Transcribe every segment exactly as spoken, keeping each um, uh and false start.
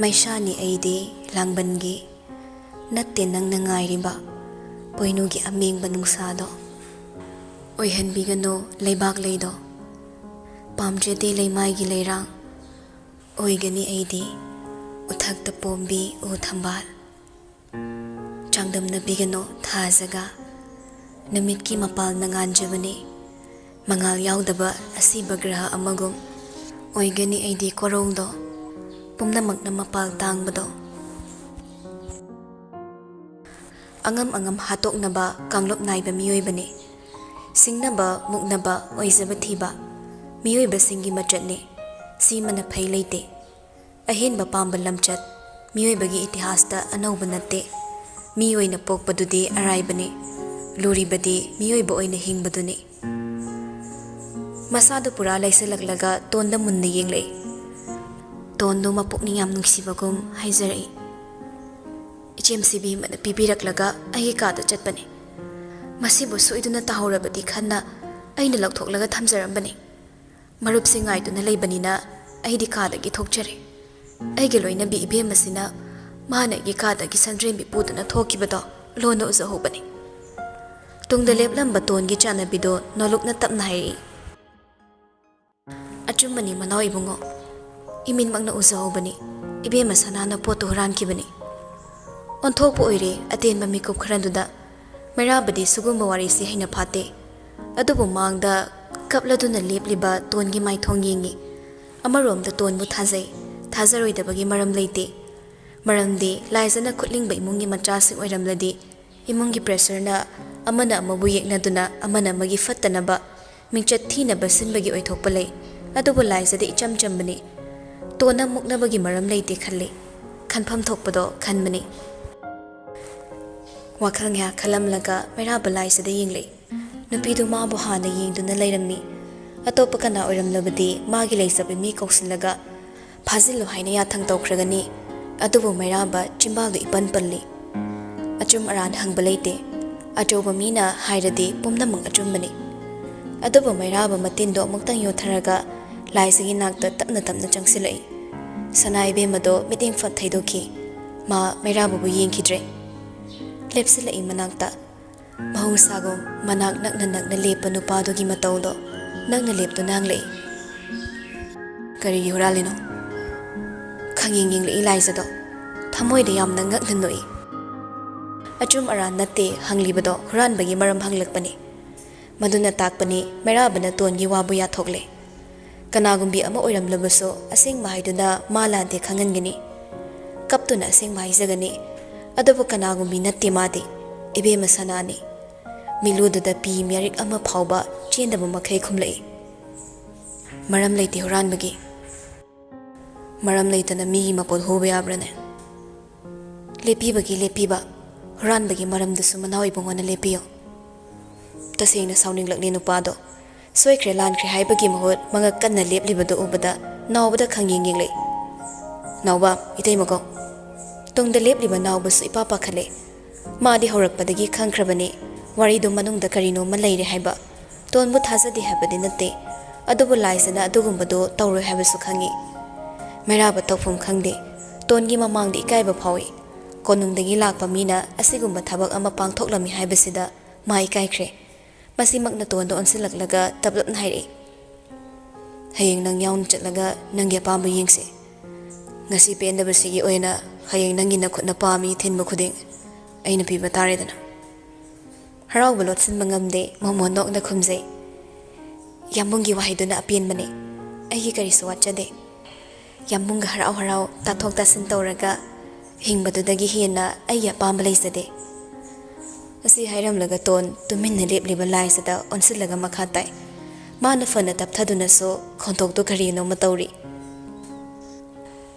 ꯃꯩꯁꯥꯅꯤ ꯑꯩꯗꯤ ꯂꯥꯡꯕꯟꯒꯤ, ꯅꯠꯇꯦ ꯅꯪꯅ ꯉꯥꯏꯔꯤꯕ ꯄꯣꯏꯅꯨꯒꯤ ꯑꯃꯦꯡꯕ ꯅꯨꯡꯁꯥꯗꯣ꯫ ꯑꯣꯏꯍꯟꯕꯤꯒꯅꯨ ꯂꯩꯕꯥꯛ ꯂꯩꯗꯣ, ꯄꯥꯝꯖꯗꯦ ꯂꯩꯃꯥꯏꯒꯤ ꯂꯩꯔꯥꯡ꯫ ꯑꯣꯏꯒꯅꯤ ꯑꯩꯗꯤ ꯎꯊꯛꯇ ꯄꯣꯝꯕꯤ ꯎ ꯊꯝꯕꯥꯜ꯫ ꯆꯥꯡꯗꯝꯅꯕꯤꯒꯅꯨ ꯊꯥꯖꯒ, ꯅꯨꯃꯤꯠꯀꯤ ꯃꯄꯥꯜꯅ ꯉꯥꯟꯖꯕꯅꯤ꯫ ꯃꯉꯥꯜ ꯌꯥꯎꯗꯕ ꯑꯁꯤꯕ ꯒ꯭ꯔꯍ ꯑꯃꯒꯨꯝ ꯑꯣꯏꯒꯅꯤ ꯑꯩꯗꯤ ꯀꯣꯔꯧꯗꯣ, ꯄꯨꯝꯅꯃꯛꯅ ꯃꯄꯥꯜ ꯇꯥꯡꯕꯗꯣ꯫ ꯑꯉꯝ ꯑꯉꯝ ꯍꯥꯠꯇꯣꯛꯅꯕ ꯀꯥꯡꯂꯨꯞ ꯅꯥꯏꯕ ꯃꯤꯑꯣꯏꯕꯅꯤ꯫ ꯁꯤꯡꯅꯕ, ꯃꯨꯛꯅꯕ, ꯑꯣꯏꯖꯕ ꯊꯤꯕ ꯃꯤꯑꯣꯏꯕꯁꯤꯡꯒꯤ ꯃꯆꯠꯅꯤ꯫ ꯁꯤꯃꯅ ꯐꯩ ꯂꯩꯇꯦ꯫ ꯑꯍꯦꯟꯕ ꯄꯥꯝꯕ ꯂꯝꯆꯠ ꯃꯤꯑꯣꯏꯕꯒꯤ ꯏꯇꯤꯍꯥꯁꯇ ꯑꯅꯧꯕ ꯅꯠꯇꯦ꯫ ꯃꯤ ꯑꯣꯏꯅ ꯄꯣꯛꯄꯗꯨꯗꯤ ꯑꯔꯥꯏꯕꯅꯤ꯫ ꯂꯨꯔꯤꯕꯗꯤ ꯃꯤꯑꯣꯏꯕ ꯑꯣꯏꯅ ꯍꯤꯡꯕꯗꯨꯅꯤ꯫ ꯃꯁꯥꯗꯨ ꯄꯨꯔꯥ ꯂꯩꯁꯤꯜꯂꯛꯂꯒ ꯇꯣꯟꯗ ꯃꯨꯟꯅ ꯌꯦꯡꯂꯛꯏ꯫ ꯇꯣꯟꯗꯨ ꯃꯄꯨꯛꯅꯤꯡ ꯌꯥꯝ ꯅꯨꯡꯁꯤꯕꯒꯨꯝ ꯍꯥꯏꯖꯔꯛꯏ꯫ "ꯏꯆꯦꯝꯁꯤ ꯕꯤꯃꯅ ꯄꯤꯕꯤꯔꯛꯂꯒ ꯑꯩꯒꯤ ꯀꯥꯗ ꯆꯠꯄꯅꯤ꯫ ꯃꯁꯤꯕꯨ ꯁꯣꯏꯗꯨꯅ ꯇꯥꯍꯧꯔꯕꯗꯤ ꯈꯟꯅ ꯑꯩꯅ ꯂꯧꯊꯣꯛꯂꯒ ꯊꯝꯖꯔꯝꯕꯅꯤ꯫ ꯃꯔꯨꯞꯁꯤꯡ ꯉꯥꯏꯗꯨꯅ ꯂꯩꯕꯅꯤꯅ ꯑꯩꯗꯤ ꯀꯥꯗꯒꯤ ꯊꯣꯛꯆꯔꯦ꯫ ꯑꯩꯒꯤ ꯂꯣꯏꯅꯕꯤ ꯏꯕꯦꯝ ꯑꯁꯤꯅ ꯃꯥꯅ ꯑꯩꯒꯤ ꯀꯥꯗꯒꯤ ꯁꯟꯗ꯭ꯔꯦꯝꯕꯤ ꯄꯨꯗꯨꯅ ꯊꯣꯛꯈꯤꯕꯗꯣ ꯂꯣꯟꯅ ꯎꯖꯍꯧꯕꯅꯤ꯫" ꯇꯨꯡꯗ ꯂꯦꯞꯂꯝꯕ ꯇꯣꯟꯒꯤ ꯆꯥꯟꯅꯕꯤꯗꯣ ꯅꯣꯂꯨꯛꯅ ꯇꯞꯅ ꯍꯥꯏꯔꯛꯏ꯫ "ꯑꯆꯨꯝꯕꯅꯤ ꯃꯅꯥꯎ ꯏꯕꯨꯡꯉꯣ, ꯏꯃꯤꯠꯃꯛꯅ ꯎꯖꯍꯧꯕꯅꯤ ꯏꯕꯦꯝꯃ ꯁꯅꯥꯅ ꯄꯣꯠꯇꯨ ꯍꯨꯔꯥꯟꯈꯤꯕꯅꯤ꯫" ꯑꯣꯟꯊꯣꯛꯄ ꯑꯣꯏꯔꯦ ꯑꯇꯦꯟꯕ ꯃꯤꯀꯨꯞ ꯈꯔꯗꯨꯗ꯫ ꯃꯩꯔꯥꯕꯗꯤ ꯁꯤꯒꯨꯝꯕ ꯋꯥꯔꯤꯁꯤ ꯍꯩꯅ ꯐꯥꯠꯇꯦ꯫ ꯑꯗꯨꯕꯨ ꯃꯥꯡꯗ ꯀꯞꯂꯗꯨꯅ ꯂꯦꯞꯂꯤꯕ ꯇꯣꯟꯒꯤ ꯃꯥꯏꯊꯣꯡ ꯌꯦꯡꯉꯤ꯫ ꯑꯃꯔꯣꯝꯗ ꯇꯣꯟꯕꯨ ꯊꯥꯖꯩ, ꯊꯥꯖꯔꯣꯏꯗꯕꯒꯤ ꯃꯔꯝ ꯂꯩꯇꯦ꯫ ꯃꯔꯝꯗꯤ ꯂꯥꯏꯖꯅ ꯈꯨꯠꯂꯤꯡꯕ ꯏꯃꯨꯡꯒꯤ ꯃꯆꯥꯁꯤꯡ ꯑꯣꯏꯔꯝꯂꯗꯤ ꯏꯃꯨꯡꯒꯤ ꯄ꯭ꯔꯦꯁꯔꯅ ꯑꯃꯅ ꯑꯃꯕꯨ ꯌꯦꯛꯅꯗꯨꯅ ꯑꯃꯅ ꯑꯃꯒꯤ ꯐꯠꯇꯅꯕ, ꯃꯤꯡꯆꯠ ꯊꯤꯅꯕ ꯁꯤꯟꯕꯒꯤ ꯑꯣꯏꯊꯣꯛꯄ ꯂꯩ꯫ ꯑꯗꯨꯕꯨ ꯂꯥꯏꯖꯗꯤ ꯏꯆꯝ ꯆꯝꯕꯅꯤ꯫ ꯇꯣꯟꯅ ꯃꯨꯛꯅꯕꯒꯤ ꯃꯔꯝ ꯂꯩꯇꯦ ꯈꯜꯂꯤ꯫ ꯈꯟꯐꯝ ꯊꯣꯛꯄꯗꯣ ꯈꯟꯕꯅꯤ꯫ ꯋꯥꯈꯜ ꯉꯥꯏꯍꯥꯛ ꯈꯜꯂꯝꯂꯒ ꯃꯩꯔꯥꯕ ꯂꯥꯏꯖꯗ ꯌꯦꯡꯂꯛꯏ꯫ ꯅꯨꯄꯤꯗꯨ ꯃꯥꯕꯨ ꯍꯥꯟꯅ ꯌꯦꯡꯗꯨꯅ ꯂꯩꯔꯝꯃꯤ꯫ ꯑꯇꯣꯞꯄ ꯀꯅꯥ ꯑꯣꯏꯔꯝꯂꯕꯗꯤ ꯃꯥꯒꯤ ꯂꯩꯖꯕ ꯃꯤ ꯀꯧꯁꯤꯜꯂꯒ ꯐꯥꯖꯤꯜꯂꯨ ꯍꯥꯏꯅ ꯌꯥꯊꯪ ꯇꯧꯈ꯭ꯔꯒꯅꯤ꯫ ꯑꯗꯨꯕꯨ ꯃꯩꯔꯥꯕ ꯆꯤꯝꯕꯥꯜꯗꯨ ꯏꯄꯟ ꯄꯜꯂꯤ꯫ ꯑꯆꯨꯝ ꯑꯔꯥꯟ ꯍꯪꯕ ꯂꯩꯇꯦ꯫ ꯑꯆꯧꯕ ꯃꯤꯅ ꯍꯥꯏꯔꯗꯤ ꯄꯨꯝꯅꯃꯛ ꯑꯆꯨꯝꯕꯅꯤ꯫ ꯑꯗꯨꯕꯨ ꯃꯩꯔꯥꯕ ꯃꯇꯤꯟꯗꯣ ꯑꯃꯨꯛꯇꯪ ꯌꯣꯠꯊꯔꯒ ꯂꯥꯏꯖꯒꯤ ꯅꯥꯛꯇ ꯇꯞꯅ ꯇꯞꯅ ꯆꯪꯁꯤꯜꯂꯛꯏ꯫ ꯁꯅꯥ ꯏꯕꯦꯝꯃꯗꯣ ꯃꯤꯠꯌꯦꯡ ꯐꯠ ꯊꯩꯗꯣꯛꯈꯤ꯫ ꯃꯥ ꯃꯩꯔꯥꯕꯕꯨ ꯌꯦꯡꯈꯤꯗ꯭ꯔꯦ꯫ ꯂꯦꯞꯁꯤꯜꯂꯛꯏ ꯃꯅꯥꯛꯇ꯫ ꯃꯍꯧꯁꯥꯒꯨꯝ ꯃꯅꯥꯛ ꯅꯛꯅ ꯅꯛꯅ ꯂꯦꯞꯄ ꯅꯨꯄꯥꯗꯨꯒꯤ ꯃꯇꯧꯗꯣ ꯅꯛꯅ ꯂꯦꯞꯇꯨꯅ ꯍꯪꯂꯛꯏ꯫ "ꯀꯔꯤꯒꯤ ꯍꯨꯔꯥꯜꯂꯤꯅꯣ?" ꯈꯪꯌꯦꯡ ꯌꯦꯡꯂꯛꯏ ꯂꯥꯏꯖꯗꯣ꯫ ꯊꯃꯣꯏꯗ ꯌꯥꯝꯅ ꯉꯛꯅ ꯅꯣꯛꯏ꯫ ꯑꯆꯨꯝ ꯑꯔꯥꯟ ꯅꯠꯇꯦ ꯍꯪꯂꯤꯕꯗꯣ, ꯍꯨꯔꯥꯟꯕꯒꯤ ꯃꯔꯝ ꯍꯪꯂꯛꯄꯅꯤ꯫ ꯃꯗꯨꯅ ꯇꯥꯛꯄꯅꯤ ꯃꯩꯔꯥꯕꯅ ꯇꯣꯟꯒꯤ ꯋꯥꯕꯨ ꯌꯥꯊꯣꯛꯂꯦ꯫ ꯀꯅꯥꯒꯨꯝꯕꯤ ꯑꯃ ꯑꯣꯏꯔꯝꯂꯕꯁꯨ ꯑꯁꯦꯡꯕ ꯍꯥꯏꯗꯨꯅ ꯃꯥ ꯂꯥꯟꯗꯦ ꯈꯪꯍꯟꯒꯅꯤ꯫ ꯀꯞꯇꯨꯅ ꯑꯁꯦꯡꯕ ꯍꯥꯏꯖꯒꯅꯤ꯫ ꯑꯗꯨꯕꯨ ꯀꯅꯥꯒꯨꯝꯕꯤ ꯅꯠꯇꯦ ꯃꯥꯗꯤ꯫ ꯏꯕꯦꯝꯃ ꯁꯅꯥꯅꯤ꯫ ꯃꯤꯠꯂꯨꯗꯨꯗ ꯄꯤ ꯃꯔꯤꯛ ꯑꯃ ꯐꯥꯎꯕ ꯆꯦꯟꯗꯕ ꯃꯈꯩ ꯈꯨꯝꯂꯛꯏ꯫ "ꯃꯔꯝ ꯂꯩꯇꯦ ꯍꯨꯔꯥꯟꯕꯒꯤ꯫ ꯃꯔꯝ ꯂꯩꯇꯅ ꯃꯤꯒꯤ ꯃꯄꯣꯠ ꯍꯨꯕ ꯌꯥꯕ꯭ꯔꯅꯦ?" ꯂꯦꯞꯄꯤꯕꯒꯤ ꯂꯦꯞꯄꯤꯕ, ꯍꯨꯔꯥꯟꯕꯒꯤ ꯃꯔꯝꯗꯨꯁꯨ ꯃꯅꯥꯎ ꯏꯕꯨꯡꯉꯣꯅ ꯂꯦꯞꯄꯤꯌꯣ꯫ ꯇꯁꯦꯡꯅ ꯁꯥꯎꯅꯤꯡꯂꯛꯂꯦ ꯅꯨꯄꯥꯗꯣ꯫ ꯁꯣꯏꯈ꯭ꯔꯦ ꯂꯥꯟꯈ꯭ꯔꯦ ꯍꯥꯏꯕꯒꯤ ꯃꯍꯨꯠ ꯃꯉꯛ ꯀꯟꯅ ꯂꯦꯞꯂꯤꯕꯗꯨ ꯎꯕꯗ ꯅꯥꯎꯕꯗ ꯈꯪꯌꯦꯡ ꯌꯦꯡꯂꯛꯏ꯫ "ꯅꯥꯎꯕ, ꯏꯇꯩꯃꯀꯣ!" ꯇꯨꯡꯗ ꯂꯦꯞꯂꯤꯕ ꯅꯥꯎꯕꯁꯨ ꯏꯄꯥ ꯄꯥꯈꯠꯂꯦ꯫ ꯃꯥꯗꯤ ꯍꯧꯔꯛꯄꯗꯒꯤ ꯈꯪꯈ꯭ꯔꯕꯅꯤ ꯋꯥꯔꯤꯗꯨ ꯃꯅꯨꯡꯗ ꯀꯔꯤꯅꯣꯃ ꯂꯩꯔꯦ ꯍꯥꯏꯕ꯫ ꯇꯣꯟꯕꯨ ꯊꯥꯖꯗꯦ ꯍꯥꯏꯕꯗꯤ ꯅꯠꯇꯦ, ꯑꯗꯨꯕꯨ ꯂꯥꯏꯖꯅ ꯑꯗꯨꯒꯨꯝꯕꯗꯨ ꯇꯧꯔꯣꯏ ꯍꯥꯏꯕꯁꯨ ꯈꯪꯏ꯫ ꯃꯩꯔꯥꯕ ꯇꯧꯐꯝ ꯈꯪꯗꯦ꯫ ꯇꯣꯟꯒꯤ ꯃꯃꯥꯡꯗ ꯏꯀꯥꯏꯕ ꯐꯥꯎꯏ꯫ ꯀꯣꯅꯨꯡꯗꯒꯤ ꯂꯥꯛꯄ ꯃꯤꯅ ꯑꯁꯤꯒꯨꯝꯕ ꯊꯕꯛ ꯑꯃ ꯄꯥꯡꯊꯣꯛꯂꯝꯃꯤ ꯍꯥꯏꯕꯁꯤꯗ ꯃꯥ ꯏꯀꯥꯏꯈ꯭ꯔꯦ꯫ ꯃꯁꯤꯃꯛꯅ ꯇꯣꯟꯗ ꯑꯣꯟꯁꯤꯜꯂꯛꯂꯒ ꯇꯞꯂꯞꯅ ꯍꯥꯏꯔꯛꯏ, "ꯍꯌꯦꯡ ꯅꯪ ꯌꯥꯎꯅ ꯆꯠꯂꯒ ꯅꯪꯒꯤ ꯑꯄꯥꯝꯕ ꯌꯦꯡꯁꯤ꯫ ꯉꯁꯤ ꯄꯦꯟꯗꯕꯁꯤꯒꯤ ꯑꯣꯏꯅ ꯍꯌꯦꯡ ꯅꯪꯒꯤ ꯅꯈꯨꯠꯅ ꯄꯥꯝꯃꯤ ꯊꯤꯟꯕ ꯈꯨꯗꯤꯡ ꯑꯩꯅ ꯄꯤꯕ ꯇꯥꯔꯦꯗꯅ꯫" ꯍꯔꯥꯎꯕ ꯂꯣꯠꯁꯤꯟꯕ ꯉꯝꯗꯦ, ꯃꯣꯃꯣꯟ ꯅꯣꯛꯅ ꯈꯨꯝꯖꯩ꯫ ꯌꯥꯝꯕꯨꯡꯒꯤ ꯋꯥꯍꯩꯗꯨꯅ ꯑꯄꯦꯟꯕꯅꯤ꯫ ꯑꯩꯒꯤ ꯀꯔꯤꯁꯨ ꯋꯥꯠꯆꯗꯦ꯫ ꯌꯥꯝꯕꯨꯡꯒ ꯍꯔꯥꯎ ꯍꯔꯥꯎ ꯇꯥꯊꯣꯛ ꯇꯥꯁꯤꯟ ꯇꯧꯔꯒ ꯍꯤꯡꯕꯗꯨꯗꯒꯤ ꯍꯦꯟꯅ ꯑꯩꯒꯤ ꯑꯄꯥꯝꯕ ꯂꯩꯖꯗꯦ꯫ ꯑꯁꯤ ꯍꯥꯏꯔꯝꯂꯒ ꯇꯣꯟ ꯇꯨꯃꯤꯟꯅ ꯂꯦꯞꯂꯤꯕ ꯂꯥꯏꯁꯤꯗ ꯑꯣꯟꯁꯤꯜꯂꯒ ꯃꯈꯥ ꯇꯥꯏ꯫ ꯃꯥꯅ ꯐꯅ ꯇꯞꯊꯗꯨꯅꯁꯨ ꯈꯣꯟꯊꯣꯛꯇꯨ ꯀꯔꯤꯅꯣꯃ ꯇꯧꯔꯤ꯫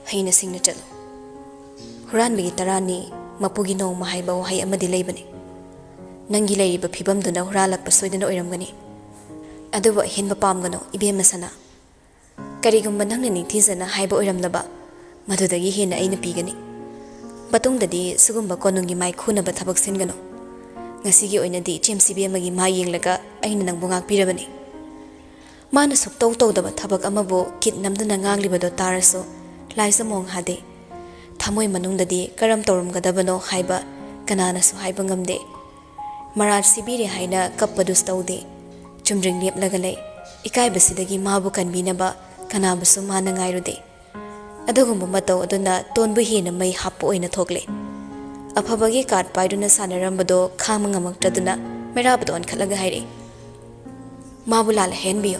"ꯍꯩꯅ ꯁꯤꯡꯅ ꯆꯠꯂꯨ꯫ ꯍꯨꯔꯥꯟꯕꯒꯤ ꯇꯔꯥꯅꯤ, ꯃꯄꯨꯒꯤ ꯅꯣꯡꯃ ꯍꯥꯏꯕ ꯋꯥꯍꯩ ꯑꯃꯗꯤ ꯂꯩꯕꯅꯤ꯫ ꯅꯪꯒꯤ ꯂꯩꯔꯤꯕ ꯐꯤꯕꯝꯗꯨꯅ ꯍꯨꯔꯥꯜꯂꯛꯄ ꯁꯣꯏꯗꯅ ꯑꯣꯏꯔꯝꯒꯅꯤ꯫ ꯑꯗꯨꯕꯨ ꯑꯍꯦꯟꯕ ꯄꯥꯝꯒꯅꯨ, ꯏꯕꯦꯝꯃ ꯁꯅꯥ꯫ ꯀꯔꯤꯒꯨꯝꯕ ꯅꯪꯅ ꯅꯤꯡꯊꯤꯖꯅ ꯍꯥꯏꯕ ꯑꯣꯏꯔꯝꯂꯕ, ꯃꯗꯨꯗꯒꯤ ꯍꯦꯟꯅ ꯑꯩꯅ ꯄꯤꯒꯅꯤ꯫ ꯃꯇꯨꯡꯗꯗꯤ ꯁꯤꯒꯨꯝꯕ ꯀꯣꯅꯨꯡꯒꯤ ꯃꯥꯏꯈꯨꯅꯕ ꯊꯕꯛ ꯁꯤꯟꯒꯅꯨ꯫ ꯉꯁꯤꯒꯤ ꯑꯣꯏꯅꯗꯤ ꯏꯆꯦꯝꯁꯤꯕꯤ ꯑꯃꯒꯤ ꯃꯥꯏ ꯌꯦꯡꯂꯒ ꯑꯩꯅ ꯅꯪꯕꯨ ꯉꯥꯛꯄꯤꯔꯕꯅꯤ꯫" ꯃꯥꯅ ꯁꯨꯛꯇꯧ ꯇꯧꯗꯕ ꯊꯕꯛ ꯑꯃꯕꯨ ꯀꯤꯠ ꯅꯝꯗꯨꯅ ꯉꯥꯡꯂꯤꯕꯗꯣ ꯇꯥꯔꯁꯨ ꯂꯥꯏꯖ ꯃꯣꯡ ꯍꯥꯗꯦ꯫ ꯊꯃꯣꯏ ꯃꯅꯨꯡꯗꯗꯤ ꯀꯔꯝ ꯇꯧꯔꯝꯒꯗꯕꯅꯣ ꯍꯥꯏꯕ ꯀꯅꯥꯅꯁꯨ ꯍꯥꯏꯕ ꯉꯝꯗꯦ꯫ ꯃꯔꯥꯜ ꯁꯤꯕꯤꯔꯦ ꯍꯥꯏꯅ ꯀꯞꯄꯗꯨꯁꯨ ꯇꯧꯗꯦ꯫ ꯆꯨꯝꯗ꯭ꯔꯤꯡ ꯂꯦꯞꯂꯒ ꯂꯩ꯫ ꯏꯀꯥꯏꯕꯁꯤꯗꯒꯤ ꯃꯥꯕꯨ ꯀꯟꯕꯤꯅꯕ ꯀꯅꯥꯕꯨꯁꯨ ꯃꯥꯅ ꯉꯥꯏꯔꯨꯗꯦ꯫ ꯑꯗꯨꯒꯨꯝꯕ ꯃꯇꯧ ꯑꯗꯨꯅ ꯇꯣꯟꯕꯨ ꯍꯦꯟꯅ ꯃꯩ ꯍꯥꯞꯄ ꯑꯣꯏꯅ ꯊꯣꯛꯂꯦ꯫ ꯑꯐꯕꯒꯤ ꯀꯥꯔꯠ ꯄꯥꯏꯗꯨꯅ ꯁꯥꯟꯅꯔꯝꯕꯗꯣ ꯈꯥꯡꯕ ꯉꯝꯃꯛꯇ꯭ꯔꯗꯨꯅ ꯃꯩꯔꯥꯕꯗ ꯑꯣꯟꯈꯠꯂꯒ ꯍꯥꯏꯔꯛꯏ, "ꯃꯥꯕꯨ ꯂꯥꯜꯂꯦ ꯍꯥꯏꯍꯟꯕꯤꯌꯨ꯫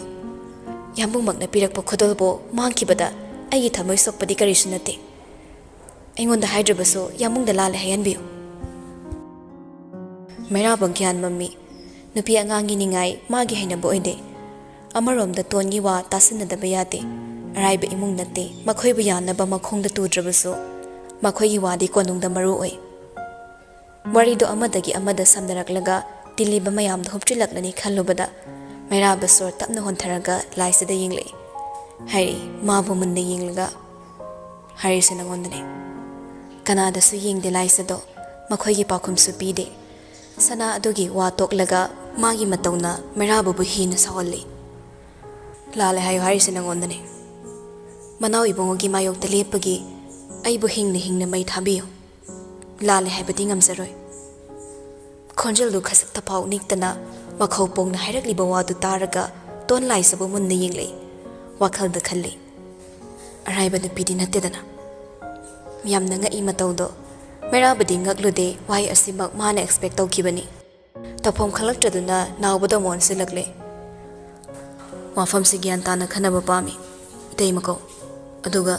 ꯌꯥꯝꯕꯨꯡꯃꯛꯅ ꯄꯤꯔꯛꯄ ꯈꯨꯗꯣꯜꯕꯨ ꯃꯥꯡꯈꯤꯕꯗ ꯑꯩꯒꯤ ꯊꯃꯣꯏ ꯁꯣꯛꯄꯗꯤ ꯀꯔꯤꯁꯨ ꯅꯠꯇꯦ꯫ ꯑꯩꯉꯣꯟꯗ ꯍꯥꯏꯗ꯭ꯔꯕꯁꯨ ꯌꯥꯝꯕꯨꯡꯗ ꯂꯥꯜꯂꯦ ꯍꯥꯏꯍꯟꯕꯤꯌꯨ"꯫ ꯃꯩꯔꯥꯕ ꯒ꯭ꯌꯥꯟ ꯃꯝꯃꯤ꯫ ꯅꯨꯄꯤ ꯑꯉꯥꯡꯒꯤ ꯅꯤꯡꯉꯥꯏ ꯃꯥꯒꯤ ꯍꯩꯅꯕ ꯑꯣꯏꯗꯦ꯫ ꯑꯃꯔꯣꯝꯗ ꯇꯣꯟꯒꯤ ꯋꯥ ꯇꯥꯁꯤꯟꯅꯗꯕ ꯌꯥꯗꯦ꯫ ꯑꯔꯥꯏꯕ ꯏꯃꯨꯡ ꯅꯠꯇꯦ꯫ ꯃꯈꯣꯏꯕꯨ ꯌꯥꯅꯕ ꯃꯈꯣꯡꯗ ꯇꯨꯗ꯭ꯔꯕꯁꯨ ꯃꯈꯣꯏꯒꯤ ꯋꯥꯗꯤ ꯀꯣꯅꯨꯡꯗ ꯃꯔꯨ ꯑꯣꯏ꯫ ꯋꯥꯔꯤꯗꯣ ꯑꯃꯗꯒꯤ ꯑꯃꯗ ꯁꯝꯅꯔꯛꯂꯒ ꯇꯤꯜꯂꯤꯕ ꯃꯌꯥꯝꯗꯣ ꯍꯨꯞꯆꯤꯜꯂꯛꯂꯅꯤ ꯈꯜꯂꯨꯕꯗ ꯃꯩꯔꯥꯕ ꯁꯣꯔ ꯇꯞꯅ ꯍꯣꯟꯊꯔꯒ ꯂꯥꯏꯁꯤꯗ ꯌꯦꯡꯂꯛꯏ꯫ ꯍꯥꯏꯔꯤ ꯃꯥꯕꯨ ꯃꯨꯟꯅ ꯌꯦꯡꯂꯒ꯫ "ꯍꯥꯏꯔꯤꯁꯦ ꯅꯉꯣꯟꯗꯅꯦ"꯫ ꯀꯅꯥꯗꯁꯨ ꯌꯦꯡꯗꯦ ꯂꯥꯏꯁꯗꯣ꯫ ꯃꯈꯣꯏꯒꯤ ꯄꯥꯎꯈꯨꯝꯁꯨ ꯄꯤꯗꯦ꯫ ꯁꯅꯥ ꯑꯗꯨꯒꯤ ꯋꯥ ꯇꯣꯛꯂꯒ ꯃꯥꯒꯤ ꯃꯇꯧꯅ ꯃꯩꯔꯥꯕꯕꯨ ꯍꯦꯟꯅ ꯁꯥꯎꯍꯜꯂꯤ꯫ "ꯂꯥꯜꯂꯦ ꯍꯥꯏꯌꯨ ꯍꯥꯏꯔꯤꯁꯦ ꯅꯉꯣꯟꯗꯅꯦ꯫ ꯃꯅꯥꯎ ꯏꯕꯨꯡꯉꯣꯒꯤ ꯃꯥꯌꯣꯛꯇ ꯂꯦꯞꯄꯒꯤ ꯑꯩꯕꯨ ꯍꯤꯡꯅ ꯍꯤꯡꯅ ꯃꯩ ꯊꯥꯕꯤꯌꯨ꯫ ꯂꯥꯜꯂꯦ ꯍꯥꯏꯕꯗꯤ ꯉꯝꯖꯔꯣꯏ"꯫ ꯈꯣꯟꯖꯦꯜꯗꯨ ꯈꯖꯤꯛꯇ ꯐꯥꯎ ꯅꯤꯛꯇꯅ ꯃꯈꯧ ꯄꯣꯡꯅ ꯍꯥꯏꯔꯛꯂꯤꯕ ꯋꯥꯗꯨ ꯇꯥꯔꯒ ꯇꯣꯟ ꯂꯥꯏꯁꯕꯨ ꯃꯨꯟꯅ ꯌꯦꯡꯂꯛꯏ꯫ ꯋꯥꯈꯜꯗ ꯈꯜꯂꯤ, "ꯑꯔꯥꯏꯕ ꯅꯨꯄꯤꯗꯤ ꯅꯠꯇꯦꯗꯅ"꯫ ꯌꯥꯝꯅ ꯉꯛꯏ ꯃꯇꯧꯗꯣ꯫ ꯃꯩꯔꯥꯕꯗꯤ ꯉꯛꯂꯨꯗꯦ, ꯋꯥꯍꯩ ꯑꯁꯤꯃꯛ ꯃꯥꯅ ꯑꯦꯛꯁꯄꯦꯛ ꯇꯧꯈꯤꯕꯅꯤ꯫ ꯇꯧꯐꯝ ꯈꯪꯂꯛꯇ꯭ꯔꯗꯨꯅ ꯅꯥꯎꯕꯗ ꯑꯃꯨꯛ ꯑꯣꯟꯁꯤꯜꯂꯛꯂꯦ꯫ "ꯋꯥꯐꯝꯁꯤ ꯒ꯭ꯌꯥꯟ ꯇꯥꯅ ꯈꯟꯅꯕ ꯄꯥꯝꯃꯤ, ꯏꯇꯩꯃ ꯀꯧ"꯫ ꯑꯗꯨꯒ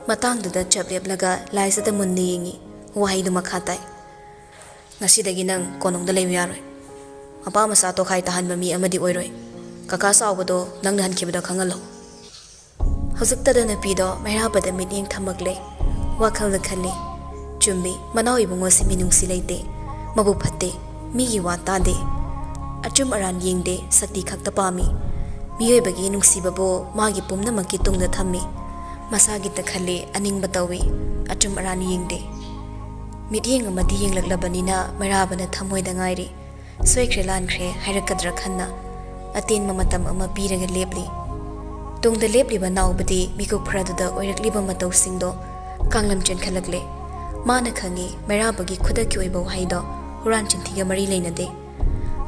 ꯃꯇꯥꯡꯗꯨꯗ ꯆꯞ ꯂꯦꯞꯂꯒ ꯂꯥꯏꯖꯗ ꯃꯨꯟꯅ ꯌꯦꯡꯉꯤ꯫ ꯋꯥꯍꯩꯗꯨ ꯃꯈꯥ ꯇꯥꯏ, "ꯉꯁꯤꯗꯒꯤ ꯅꯪ ꯀꯣꯅꯨꯡꯗ ꯂꯩꯕ ꯌꯥꯔꯣꯏ꯫ ꯃꯄꯥ ꯃꯆꯥ ꯇꯣꯈꯥꯏ ꯇꯥꯍꯟꯕ ꯃꯤ ꯑꯃꯗꯤ ꯑꯣꯏꯔꯣꯏ꯫ ꯀꯀꯥ ꯆꯥꯎꯕꯗꯣ ꯅꯪꯅ ꯍꯟꯈꯤꯕꯗ ꯈꯪꯍꯜꯂꯣ"꯫ ꯍꯧꯖꯤꯛꯇꯗ ꯅꯨꯄꯤꯗꯣ ꯃꯩꯔꯥꯕꯗ ꯃꯤꯠꯌꯦꯡ ꯊꯝꯃꯛꯂꯦ꯫ ꯋꯥꯈꯜꯗ ꯈꯜꯂꯤ, "ꯆꯨꯝꯃꯤ, ꯃꯅꯥꯎ ꯏꯕꯨꯡꯉꯣꯁꯤ ꯃꯤꯅꯨꯡꯁꯤ ꯂꯩꯇꯦ, ꯃꯕꯨꯛ ꯐꯠꯇꯦ, ꯃꯤꯒꯤ ꯋꯥ ꯇꯥꯗꯦ, ꯑꯆꯨꯝ ꯑꯔꯥꯟ ꯌꯦꯡꯗꯦ, ꯁꯛꯇꯤ ꯈꯛꯇ ꯄꯥꯝꯃꯤ꯫ ꯃꯤꯑꯣꯏꯕꯒꯤ ꯅꯨꯡꯁꯤꯕꯕꯨ ꯃꯥꯒꯤ ꯄꯨꯝꯅꯃꯛꯀꯤ ꯇꯨꯡꯗ ꯊꯝꯃꯤ꯫ ꯃꯁꯥꯒꯤꯇ ꯈꯜꯂꯤ, ꯑꯅꯤꯡꯕ ꯇꯧꯏ, ꯑꯆꯨꯝ ꯑꯔꯥꯟ ꯌꯦꯡꯗꯦ"꯫ ꯃꯤꯠꯌꯦꯡ ꯑꯃꯗꯤ ꯌꯦꯡꯂꯛꯂꯕꯅꯤꯅ ꯃꯩꯔꯥꯕꯅ ꯊꯃꯣꯏꯗ ꯉꯥꯏꯔꯤ꯫ ꯁꯣꯏꯈ꯭ꯔꯦ ꯂꯥꯟꯈ꯭ꯔꯦ ꯍꯥꯏꯔꯛꯀꯗ꯭ꯔꯥ ꯈꯟꯅ ꯑꯇꯦꯟꯕ ꯃꯇꯝ ꯑꯃ ꯄꯤꯔꯒ ꯂꯦꯞꯂꯤ꯫ ꯇꯨꯡꯗ ꯂꯦꯞꯂꯤꯕ ꯅꯥꯎꯕꯗꯤ ꯃꯤꯀꯨꯞ ꯈꯔꯗꯨꯗ ꯑꯣꯏꯔꯛꯂꯤꯕ ꯃꯇꯧꯁꯤꯡꯗꯣ ꯀꯥꯡꯂꯝ ꯆꯦꯟꯈꯠꯂꯛꯂꯦ꯫ ꯃꯥꯅ ꯈꯪꯏ, ꯃꯩꯔꯥꯕꯒꯤ ꯈꯨꯗꯛꯀꯤ ꯑꯣꯏꯕ ꯋꯥꯍꯩꯗꯣ ꯍꯨꯔꯥꯟ ꯆꯤꯟꯊꯤꯒ ꯃꯔꯤ ꯂꯩꯅꯗꯦ꯫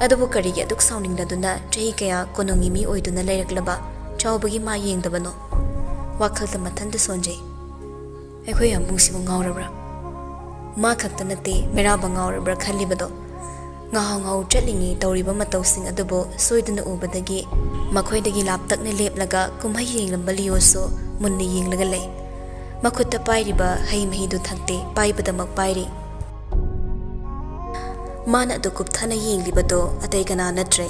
ꯑꯗꯨꯕꯨ ꯀꯔꯤꯒꯤ ꯑꯗꯨꯛ ꯁꯥꯎꯅꯤꯡꯂꯗꯨꯅ ꯆꯍꯤ ꯀꯌꯥ ꯀꯣꯅꯨꯡꯒꯤ ꯃꯤ ꯑꯣꯏꯗꯨꯅ ꯂꯩꯔꯛꯂꯕ ꯆꯥꯎꯕꯒꯤ ꯃꯥ ꯌꯦꯡꯗꯕꯅꯣ? ꯋꯥꯈꯜꯗ ꯃꯊꯟꯇ ꯁꯣꯟꯖꯩ꯫ ꯑꯩꯈꯣꯏ ꯌꯥꯝꯕꯨꯡꯁꯤꯕꯨ ꯉꯥꯎꯔꯕ꯭ꯔꯥ? ꯃꯥ ꯈꯛꯇ ꯅꯠꯇꯦ ꯃꯩꯔꯥꯕ ꯉꯥꯎꯔꯕ꯭ꯔꯥ ꯈꯜꯂꯤꯕꯗꯣ꯫ ꯉꯥꯍꯧ ꯉꯥꯍꯧ ꯆꯠꯂꯤꯉꯩ ꯇꯧꯔꯤꯕ ꯃꯇꯧꯁꯤꯡ ꯑꯗꯨꯕꯨ ꯁꯣꯏꯗꯅ ꯎꯕꯗꯒꯤ ꯃꯈꯣꯏꯗꯒꯤ ꯂꯥꯞꯇꯛꯅ ꯂꯦꯞꯂꯒ ꯀꯨꯝꯍꯩ ꯌꯦꯡꯂꯝꯕ ꯂꯤꯌꯣꯁꯨ ꯃꯨꯟꯅ ꯌꯦꯡꯂꯒ ꯂꯩ꯫ ꯃꯈꯨꯠꯇ ꯄꯥꯏꯔꯤꯕ ꯍꯩ ꯃꯍꯤꯗꯨ ꯊꯛꯇꯦ, ꯄꯥꯏꯕꯗꯃꯛ ꯄꯥꯏꯔꯤ꯫ ꯃꯥꯅ ꯑꯗꯨ ꯀꯨꯞꯊꯅ ꯌꯦꯡꯂꯤꯕꯗꯣ ꯑꯇꯩ ꯀꯅꯥ ꯅꯠꯇ꯭ꯔꯦ,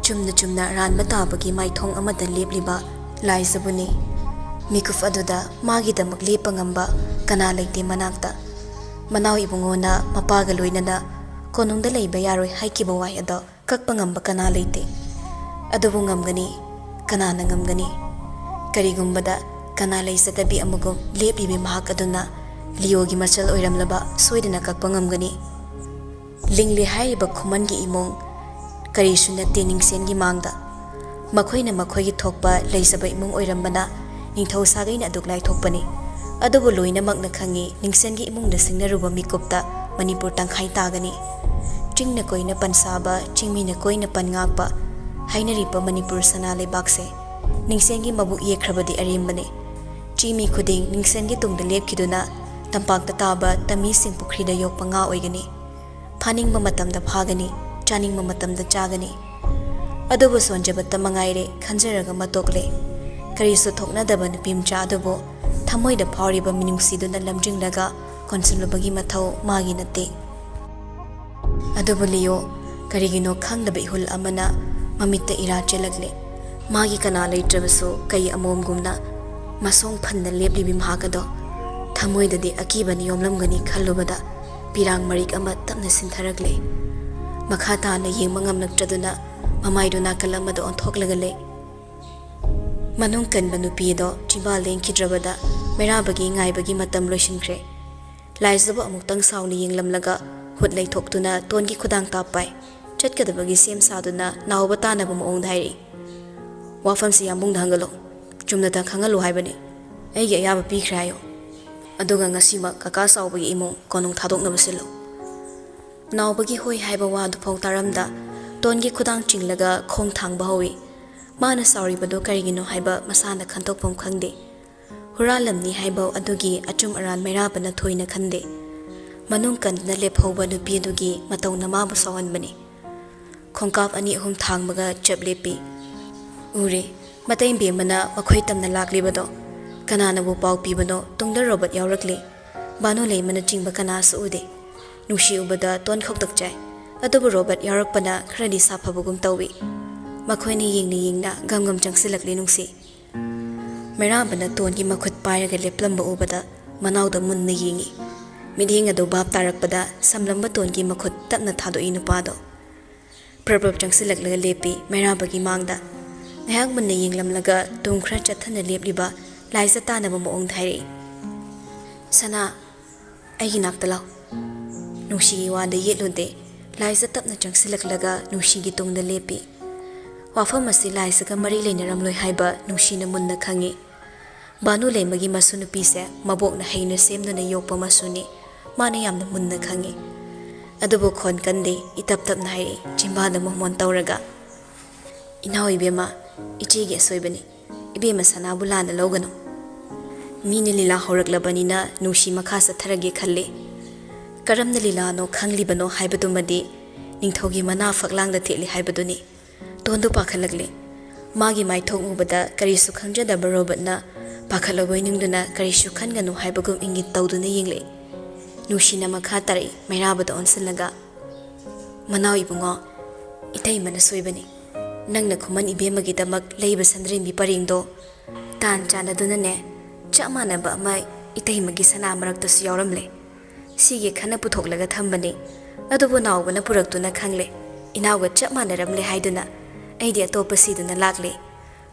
ꯆꯨꯝꯅ ꯆꯨꯝꯅ ꯑꯔꯥꯟꯕ ꯇꯥꯕꯒꯤ ꯃꯥꯏꯊꯣꯡ ꯑꯃꯗ ꯂꯦꯞꯂꯤꯕ ꯂꯥꯏꯖꯕꯨꯅꯤ꯫ ꯃꯤꯀꯨꯞ ꯑꯗꯨꯗ ꯃꯥꯒꯤꯗꯃꯛ ꯂꯦꯞꯄ ꯉꯝꯕ ꯀꯅꯥ ꯂꯩꯇꯦ ꯃꯅꯥꯛꯇ꯫ ꯃꯅꯥꯎ ꯏꯕꯨꯡꯉꯣꯅ ꯃꯄꯥꯒ ꯂꯣꯏꯅꯅ ꯀꯣꯅꯨꯡꯗ ꯂꯩꯕ ꯌꯥꯔꯣꯏ ꯍꯥꯏꯈꯤꯕ ꯋꯥꯍꯩ ꯑꯗꯣ ꯀꯛꯄ ꯉꯝꯕ ꯀꯅꯥ ꯂꯩꯇꯦ꯫ ꯑꯗꯨꯕꯨ ꯉꯝꯒꯅꯤ, ꯀꯅꯥꯅ ꯉꯝꯒꯅꯤ? ꯀꯔꯤꯒꯨꯝꯕꯗ ꯀꯅꯥ ꯂꯩꯖꯗꯕꯤ ꯑꯃꯒꯨꯝ ꯂꯦꯞꯂꯤꯕꯤ ꯃꯍꯥꯛ ꯑꯗꯨꯅ ꯂꯤꯌꯣꯒꯤ ꯃꯆꯜ ꯑꯣꯏꯔꯝꯂꯕ ꯁꯣꯏꯗꯅ ꯀꯛꯄ ꯉꯝꯒꯅꯤ꯫ ꯂꯤꯡꯂꯤ ꯍꯥꯏꯔꯤꯕ ꯈꯨꯃꯟꯒꯤ ꯏꯃꯨꯡ ꯀꯔꯤꯁꯨ ꯅꯠꯇꯦ ꯅꯤꯡꯁꯦꯟꯒꯤ ꯃꯥꯡꯗ꯫ ꯃꯈꯣꯏꯅ ꯃꯈꯣꯏꯒꯤ ꯊꯣꯛꯄ ꯂꯩꯖꯕ ꯏꯃꯨꯡ ꯑꯣꯏꯔꯝꯕꯅ ꯅꯤꯡꯊꯧ ꯁꯥꯒꯩꯅ ꯑꯗꯨꯛ ꯂꯥꯏꯊꯣꯛꯄꯅꯤ꯫ ꯑꯗꯨꯕꯨ ꯂꯣꯏꯅꯃꯛꯅ ꯈꯪꯏ, ꯅꯤꯡꯁꯦꯟꯒꯤ ꯏꯃꯨꯡꯗ ꯁꯤꯡꯅꯔꯨꯕ ꯃꯤꯀꯨꯞꯇ ꯃꯅꯤꯄꯨꯔ ꯇꯪꯈꯥꯏ ꯇꯥꯒꯅꯤ꯫ ꯆꯤꯡꯅ ꯀꯣꯏꯅ ꯄꯟ ꯁꯥꯕ, ꯆꯤꯡꯃꯤꯅ ꯀꯣꯏꯅ ꯄꯟ ꯉꯥꯛꯄ ꯍꯥꯏꯅꯔꯤꯕ ꯃꯅꯤꯄꯨꯔ ꯁꯅꯥ ꯂꯩꯕꯥꯛꯁꯦ ꯅꯤꯡꯁꯦꯟꯒꯤ ꯃꯕꯨꯛ ꯌꯦꯛꯈ꯭ꯔꯕꯗꯤ ꯑꯔꯦꯝꯕꯅꯤ꯫ ꯆꯤꯡꯃꯤ ꯈꯨꯗꯤꯡ ꯅꯤꯡꯁꯦꯟꯒꯤ ꯇꯨꯡꯗ ꯂꯦꯞꯈꯤꯗꯨꯅ ꯇꯝꯄꯥꯛꯇ ꯇꯥꯕ ꯇꯝꯃꯤꯁꯤꯡ ꯄꯨꯈ꯭ꯔꯤꯗ ꯌꯣꯛꯄ ꯉꯥ ꯑꯣꯏꯒꯅꯤ꯫ ꯐꯥꯅꯤꯡꯕ ꯃꯇꯝꯗ ꯐꯥꯒꯅꯤ, ꯆꯥꯅꯤꯡꯕ ꯃꯇꯝꯗ ꯆꯥꯒꯅꯤ꯫ ꯑꯗꯨꯕꯨ ꯁꯣꯟꯖꯕꯇ ꯃꯉꯥꯏꯔꯦ, ꯈꯟꯖꯔꯒ ꯃꯇꯣꯛꯂꯦ꯫ ꯀꯔꯤꯁꯨ ꯊꯣꯛꯅꯗꯕ ꯅꯨꯄꯤ ꯃꯆꯥ ꯑꯗꯨꯕꯨ ꯊꯃꯣꯏꯗ ꯐꯥꯎꯔꯤꯕ ꯃꯤꯅꯨꯡꯁꯤꯗꯨꯅ ꯂꯝꯖꯤꯡꯂꯒ ꯀꯣꯟꯁꯤꯜꯂꯨꯕꯒꯤ ꯃꯊꯧ ꯃꯥꯒꯤ ꯅꯠꯇꯦ꯫ ꯑꯗꯨꯕꯨ ꯂꯤꯌꯣ, ꯀꯔꯤꯒꯤꯅꯣ ꯈꯪꯗꯕ ꯏꯍꯨꯜ ꯑꯃꯅ ꯃꯃꯤꯠꯇ ꯏꯔꯥ ꯆꯦꯜꯂꯛꯂꯦ꯫ ꯃꯥꯒꯤ ꯀꯅꯥ ꯂꯩꯇ꯭ꯔꯕꯁꯨ ꯀꯩ ꯑꯃꯣꯝꯒꯨꯝꯅ ꯃꯁꯣꯡ ꯐꯟꯗ ꯂꯦꯞꯂꯤꯕꯤ ꯃꯍꯥꯛ ꯑꯗꯣ ꯊꯃꯣꯏꯗꯗꯤ ꯑꯀꯤꯕꯅ ꯌꯣꯝꯂꯝꯒꯅꯤ ꯈꯜꯂꯨꯕꯗ ꯄꯤꯔꯥꯡ ꯃꯔꯤꯛ ꯑꯃ ꯇꯞꯅ ꯁꯤꯟꯊꯔꯛꯂꯦ꯫ ꯃꯈꯥ ꯇꯥꯅ ꯌꯦꯡꯕ ꯉꯝꯂꯛꯇ꯭ꯔꯗꯨꯅ ꯃꯃꯥꯏꯗꯨ ꯅꯥꯀꯜ ꯑꯃꯗ ꯑꯣꯟꯊꯣꯛꯂꯒ ꯂꯩ꯫ ꯃꯅꯨꯡ ꯀꯟꯕ ꯅꯨꯄꯤ ꯑꯗꯣ ꯆꯤꯝꯕꯥꯜ ꯂꯦꯡꯈꯤꯗ꯭ꯔꯕꯗ ꯃꯩꯔꯥꯕꯒꯤ ꯉꯥꯏꯕꯒꯤ ꯃꯇꯝ ꯂꯣꯏꯁꯤꯟꯈ꯭ꯔꯦ꯫ ꯂꯥꯏꯖꯕꯨ ꯑꯃꯨꯛꯇꯪ ꯁꯥꯎꯅ ꯌꯦꯡꯂꯝꯂꯒ ꯍꯨꯠ ꯂꯩꯊꯣꯛꯇꯨꯅ ꯇꯣꯟꯒꯤ ꯈꯨꯗꯥꯡ ꯇꯥꯞ ꯄꯥꯏ꯫ ꯆꯠꯀꯗꯕꯒꯤ ꯁꯦꯝ ꯁꯥꯗꯨꯅ ꯅꯥꯎꯕ ꯇꯥꯅꯕ ꯃꯑꯣꯡꯗ ꯍꯥꯏꯔꯛꯏ, "ꯋꯥꯐꯝꯁꯤ ꯌꯥꯝꯕꯨꯡꯗ ꯍꯪꯒꯠꯂꯣ꯫ ꯆꯨꯝꯅꯇ ꯈꯪꯍꯜꯂꯨ ꯍꯥꯏꯕꯅꯤ꯫ ꯑꯩꯒꯤ ꯑꯌꯥꯕ ꯄꯤꯈ꯭ꯔꯦ ꯍꯥꯏꯌꯣ꯫ ꯑꯗꯨꯒ ꯉꯁꯤꯃꯛ ꯀꯀꯥ ꯆꯥꯎꯕꯒꯤ ꯏꯃꯨꯡ ꯀꯣꯅꯨꯡ ꯊꯥꯗꯣꯛꯅꯕ ꯁꯤꯜꯂꯨ꯫ ꯅꯥꯎꯕꯒꯤ ꯍꯣꯏ ꯍꯥꯏꯕ ꯋꯥꯗꯨꯐꯥꯎ ꯇꯥꯔꯝꯗ ꯇꯣꯟꯒꯤ ꯈꯨꯗꯥꯡ ꯆꯤꯡꯂꯒ ꯈꯣꯡ ꯊꯥꯡꯕ ꯍꯧꯏ꯫ ꯃꯥꯅ ꯁꯥꯎꯔꯤꯕꯗꯨ ꯀꯔꯤꯒꯤꯅꯣ ꯍꯥꯏꯕ ꯃꯁꯥꯅ ꯈꯟꯗꯣꯛꯐꯝ ꯈꯪꯗꯦ꯫ ꯍꯨꯔꯥꯜꯂꯝꯅꯤ ꯍꯥꯏꯕ ꯑꯗꯨꯒꯤ ꯑꯆꯨꯝ ꯑꯔꯥꯟ ꯃꯩꯔꯥꯕꯅ ꯊꯣꯏꯅ ꯈꯟꯗꯦ꯫ ꯃꯅꯨꯡ ꯀꯟꯗꯨꯅ ꯂꯦꯞꯍꯧꯕ ꯅꯨꯄꯤ ꯑꯗꯨꯒꯤ ꯃꯇꯧꯅ ꯃꯥꯕꯨ ꯁꯥꯎꯍꯟꯕꯅꯤ꯫ ꯈꯣꯡꯀꯥꯞ ꯑꯅꯤ ꯑꯍꯨꯝ ꯊꯥꯡꯕꯒ ꯆꯞ ꯂꯦꯞꯄꯤ꯫ ꯎꯔꯦ, ꯃꯇꯩ ꯕꯦꯝꯃꯅ ꯃꯈꯣꯏ ꯇꯝꯅ ꯂꯥꯛꯂꯤꯕꯗꯣ꯫ ꯀꯅꯥꯅꯕꯨ ꯄꯥꯎ ꯄꯤꯕꯅꯣ, ꯇꯨꯡꯗ ꯔꯣꯕꯔꯠ ꯌꯥꯎꯔꯛꯂꯤ꯫ ꯕꯥꯅꯨ ꯂꯩꯃꯅꯆꯤꯡꯕ ꯀꯅꯥꯁꯨ ꯎꯗꯦ꯫ ꯅꯨꯡꯁꯤ ꯎꯕꯗ ꯇꯣꯟ ꯈꯧꯇꯛ ꯆꯥꯏ꯫ ꯑꯗꯨꯕꯨ ꯔꯣꯕꯔꯠ ꯌꯥꯎꯔꯛꯄꯅ ꯈꯔꯗꯤ ꯁꯥꯐꯕꯒꯨꯝ ꯇꯧꯏ꯫ ꯃꯈꯣꯏꯅ ꯌꯦꯡꯅ ꯌꯦꯡꯅ ꯒꯝ ꯒꯝ ꯆꯪꯁꯤꯜꯂꯛꯂꯤ ꯅꯨꯡꯁꯤ꯫ ꯃꯩꯔꯥꯕꯅ ꯇꯣꯟꯒꯤ ꯃꯈꯨꯠ ꯄꯥꯏꯔꯒ ꯂꯦꯞꯂꯝꯕ ꯎꯕꯗ ꯃꯅꯥꯎꯗ ꯃꯨꯟꯅ ꯌꯦꯡꯏ꯫ ꯃꯤꯠꯌꯦꯡ ꯑꯗꯨ ꯚꯥꯞ ꯇꯥꯔꯛꯄꯗ ꯁꯝꯂꯝꯕ ꯇꯣꯟꯒꯤ ꯃꯈꯨꯠ ꯇꯞꯅ ꯊꯥꯗꯣꯛꯏ ꯅꯨꯄꯥꯗꯣ꯫ ꯄ꯭ꯔꯞ ꯄ꯭ꯔꯞ ꯆꯪꯁꯤꯜꯂꯛꯂꯒ ꯂꯦꯞꯄꯤ ꯃꯩꯔꯥꯕꯒꯤ ꯃꯥꯡꯗ꯫ ꯉꯥꯏꯍꯥꯛ ꯃꯨꯟꯅ ꯌꯦꯡꯂꯝꯂꯒ ꯇꯨꯡ ꯈꯔ ꯆꯠꯊꯅ ꯂꯦꯞꯂꯤꯕ ꯂꯥꯏꯖ ꯇꯥꯅꯕ ꯃꯑꯣꯡꯗ ꯍꯥꯏꯔꯛꯏ, "ꯁꯅꯥ, ꯑꯩꯒꯤ ꯅꯥꯛꯇ ꯂꯥꯎ꯫" ꯅꯨꯡꯁꯤꯒꯤ ꯋꯥꯗ ꯌꯦꯠꯂꯨꯗꯦ꯫ ꯂꯥꯏꯖ ꯇꯞꯅ ꯆꯪꯁꯤꯜꯂꯛꯂꯒ ꯅꯨꯡꯁꯤꯒꯤ ꯇꯨꯡꯗ ꯂꯦꯞꯄꯤ꯫ ꯋꯥꯐꯝ ꯑꯁꯤ ꯂꯥꯏꯖꯒ ꯃꯔꯤ ꯂꯩꯅꯔꯝꯂꯣꯏ ꯍꯥꯏꯕ ꯅꯨꯡꯁꯤꯅ ꯃꯨꯟꯅ ꯈꯪꯏ꯫ ꯕꯥꯅꯨ ꯂꯩꯃꯒꯤ ꯃꯁꯨ ꯅꯨꯄꯤꯁꯦ ꯃꯕꯣꯛꯅ ꯍꯩꯅ ꯁꯦꯝꯗꯨꯅ ꯌꯣꯛꯄ ꯃꯁꯨꯅꯤ꯫ ꯃꯥꯅ ꯌꯥꯝꯅ ꯃꯨꯟꯅ ꯈꯪꯏ꯫ ꯑꯗꯨꯕꯨ ꯈꯣꯟ ꯀꯟꯗꯦ, ꯏꯇꯞ ꯇꯞꯅ ꯍꯥꯏꯔꯛꯏ, ꯆꯤꯝꯕꯥꯜꯗ ꯃꯣꯃꯣꯟ ꯇꯧꯔꯒ, "ꯏꯅꯥꯎ ꯏꯕꯦꯝꯃ, ꯏꯆꯦꯒꯤ ꯑꯁꯣꯏꯕꯅꯤ꯫ ꯏꯕꯦꯝꯃ ꯁꯅꯥꯕꯨ ꯂꯥꯟꯅ ꯂꯧꯒꯅꯨ꯫" ꯃꯤꯅ ꯂꯤꯂꯥ ꯍꯧꯔꯛꯂꯕꯅꯤꯅ ꯅꯨꯡꯁꯤ ꯃꯈꯥ ꯆꯠꯊꯔꯒꯦ ꯈꯜꯂꯤ꯫ ꯀꯔꯝꯅ ꯂꯤꯂꯥꯅꯣ ꯈꯪꯂꯤꯕꯅꯣ ꯍꯥꯏꯕꯗꯨꯃꯗꯤ ꯅꯤꯡꯊꯧꯒꯤ ꯃꯅꯥ ꯐꯛꯂꯥꯡꯗ ꯊꯦꯠꯂꯤ ꯍꯥꯏꯕꯗꯨꯅꯤ꯫ ꯇꯣꯟꯗꯨ ꯄꯥꯈꯠꯂꯛꯂꯦ꯫ ꯃꯥꯒꯤ ꯃꯥꯏꯊꯣꯡ ꯎꯕꯗ ꯀꯔꯤꯁꯨ ꯈꯪꯖꯗꯕ ꯔꯣꯕꯔꯠꯅ ꯄꯥꯈꯠꯂꯕꯣꯏ ꯅꯤꯡꯗꯨꯅ ꯀꯔꯤꯁꯨ ꯈꯟꯒꯅꯨ ꯍꯥꯏꯕꯒꯨꯝ ꯏꯪꯒꯤꯠ ꯇꯧꯗꯨꯅ ꯌꯦꯡꯂꯛꯏ꯫ ꯅꯨꯡꯁꯤꯅ ꯃꯈꯥ ꯇꯥꯔꯛꯏ ꯃꯩꯔꯥꯕꯗ ꯑꯣꯟꯁꯤꯜꯂꯒ, "ꯃꯅꯥꯎ ꯏꯕꯨꯡꯉꯣ, ꯏꯇꯩꯃꯅ ꯁꯣꯏꯕꯅꯤ꯫ ꯅꯪꯅ ꯈꯨꯃꯟ ꯏꯕꯦꯝꯃꯒꯤꯗꯃꯛ ꯂꯩꯕ ꯁꯟꯗ꯭ꯔꯦꯝꯕꯤ ꯄꯔꯦꯡꯗꯣ ꯇꯥꯟ ꯆꯥꯟꯅꯗꯨꯅꯅꯦ, ꯆꯞ ꯃꯥꯟꯅꯕ ꯑꯃ ꯏꯇꯩꯃꯒꯤ ꯁꯅꯥ ꯃꯔꯛꯇꯁꯨ ꯌꯥꯎꯔꯝꯂꯦ꯫ ꯁꯤꯒꯤ ꯈꯟꯅ ꯄꯨꯊꯣꯛꯂꯒ ꯊꯝꯕꯅꯤ꯫ ꯑꯗꯨꯕꯨ ꯅꯥꯎꯕꯅ ꯄꯨꯔꯛꯇꯨꯅ ꯈꯪꯂꯦ꯫ ꯏꯅꯥꯎꯒ ꯆꯞ ꯃꯥꯟꯅꯔꯝꯂꯦ ꯍꯥꯏꯗꯨꯅ ꯑꯩꯗꯤ ꯑꯇꯣꯞꯄ ꯁꯤꯗꯨꯅ ꯂꯥꯛꯂꯦ꯫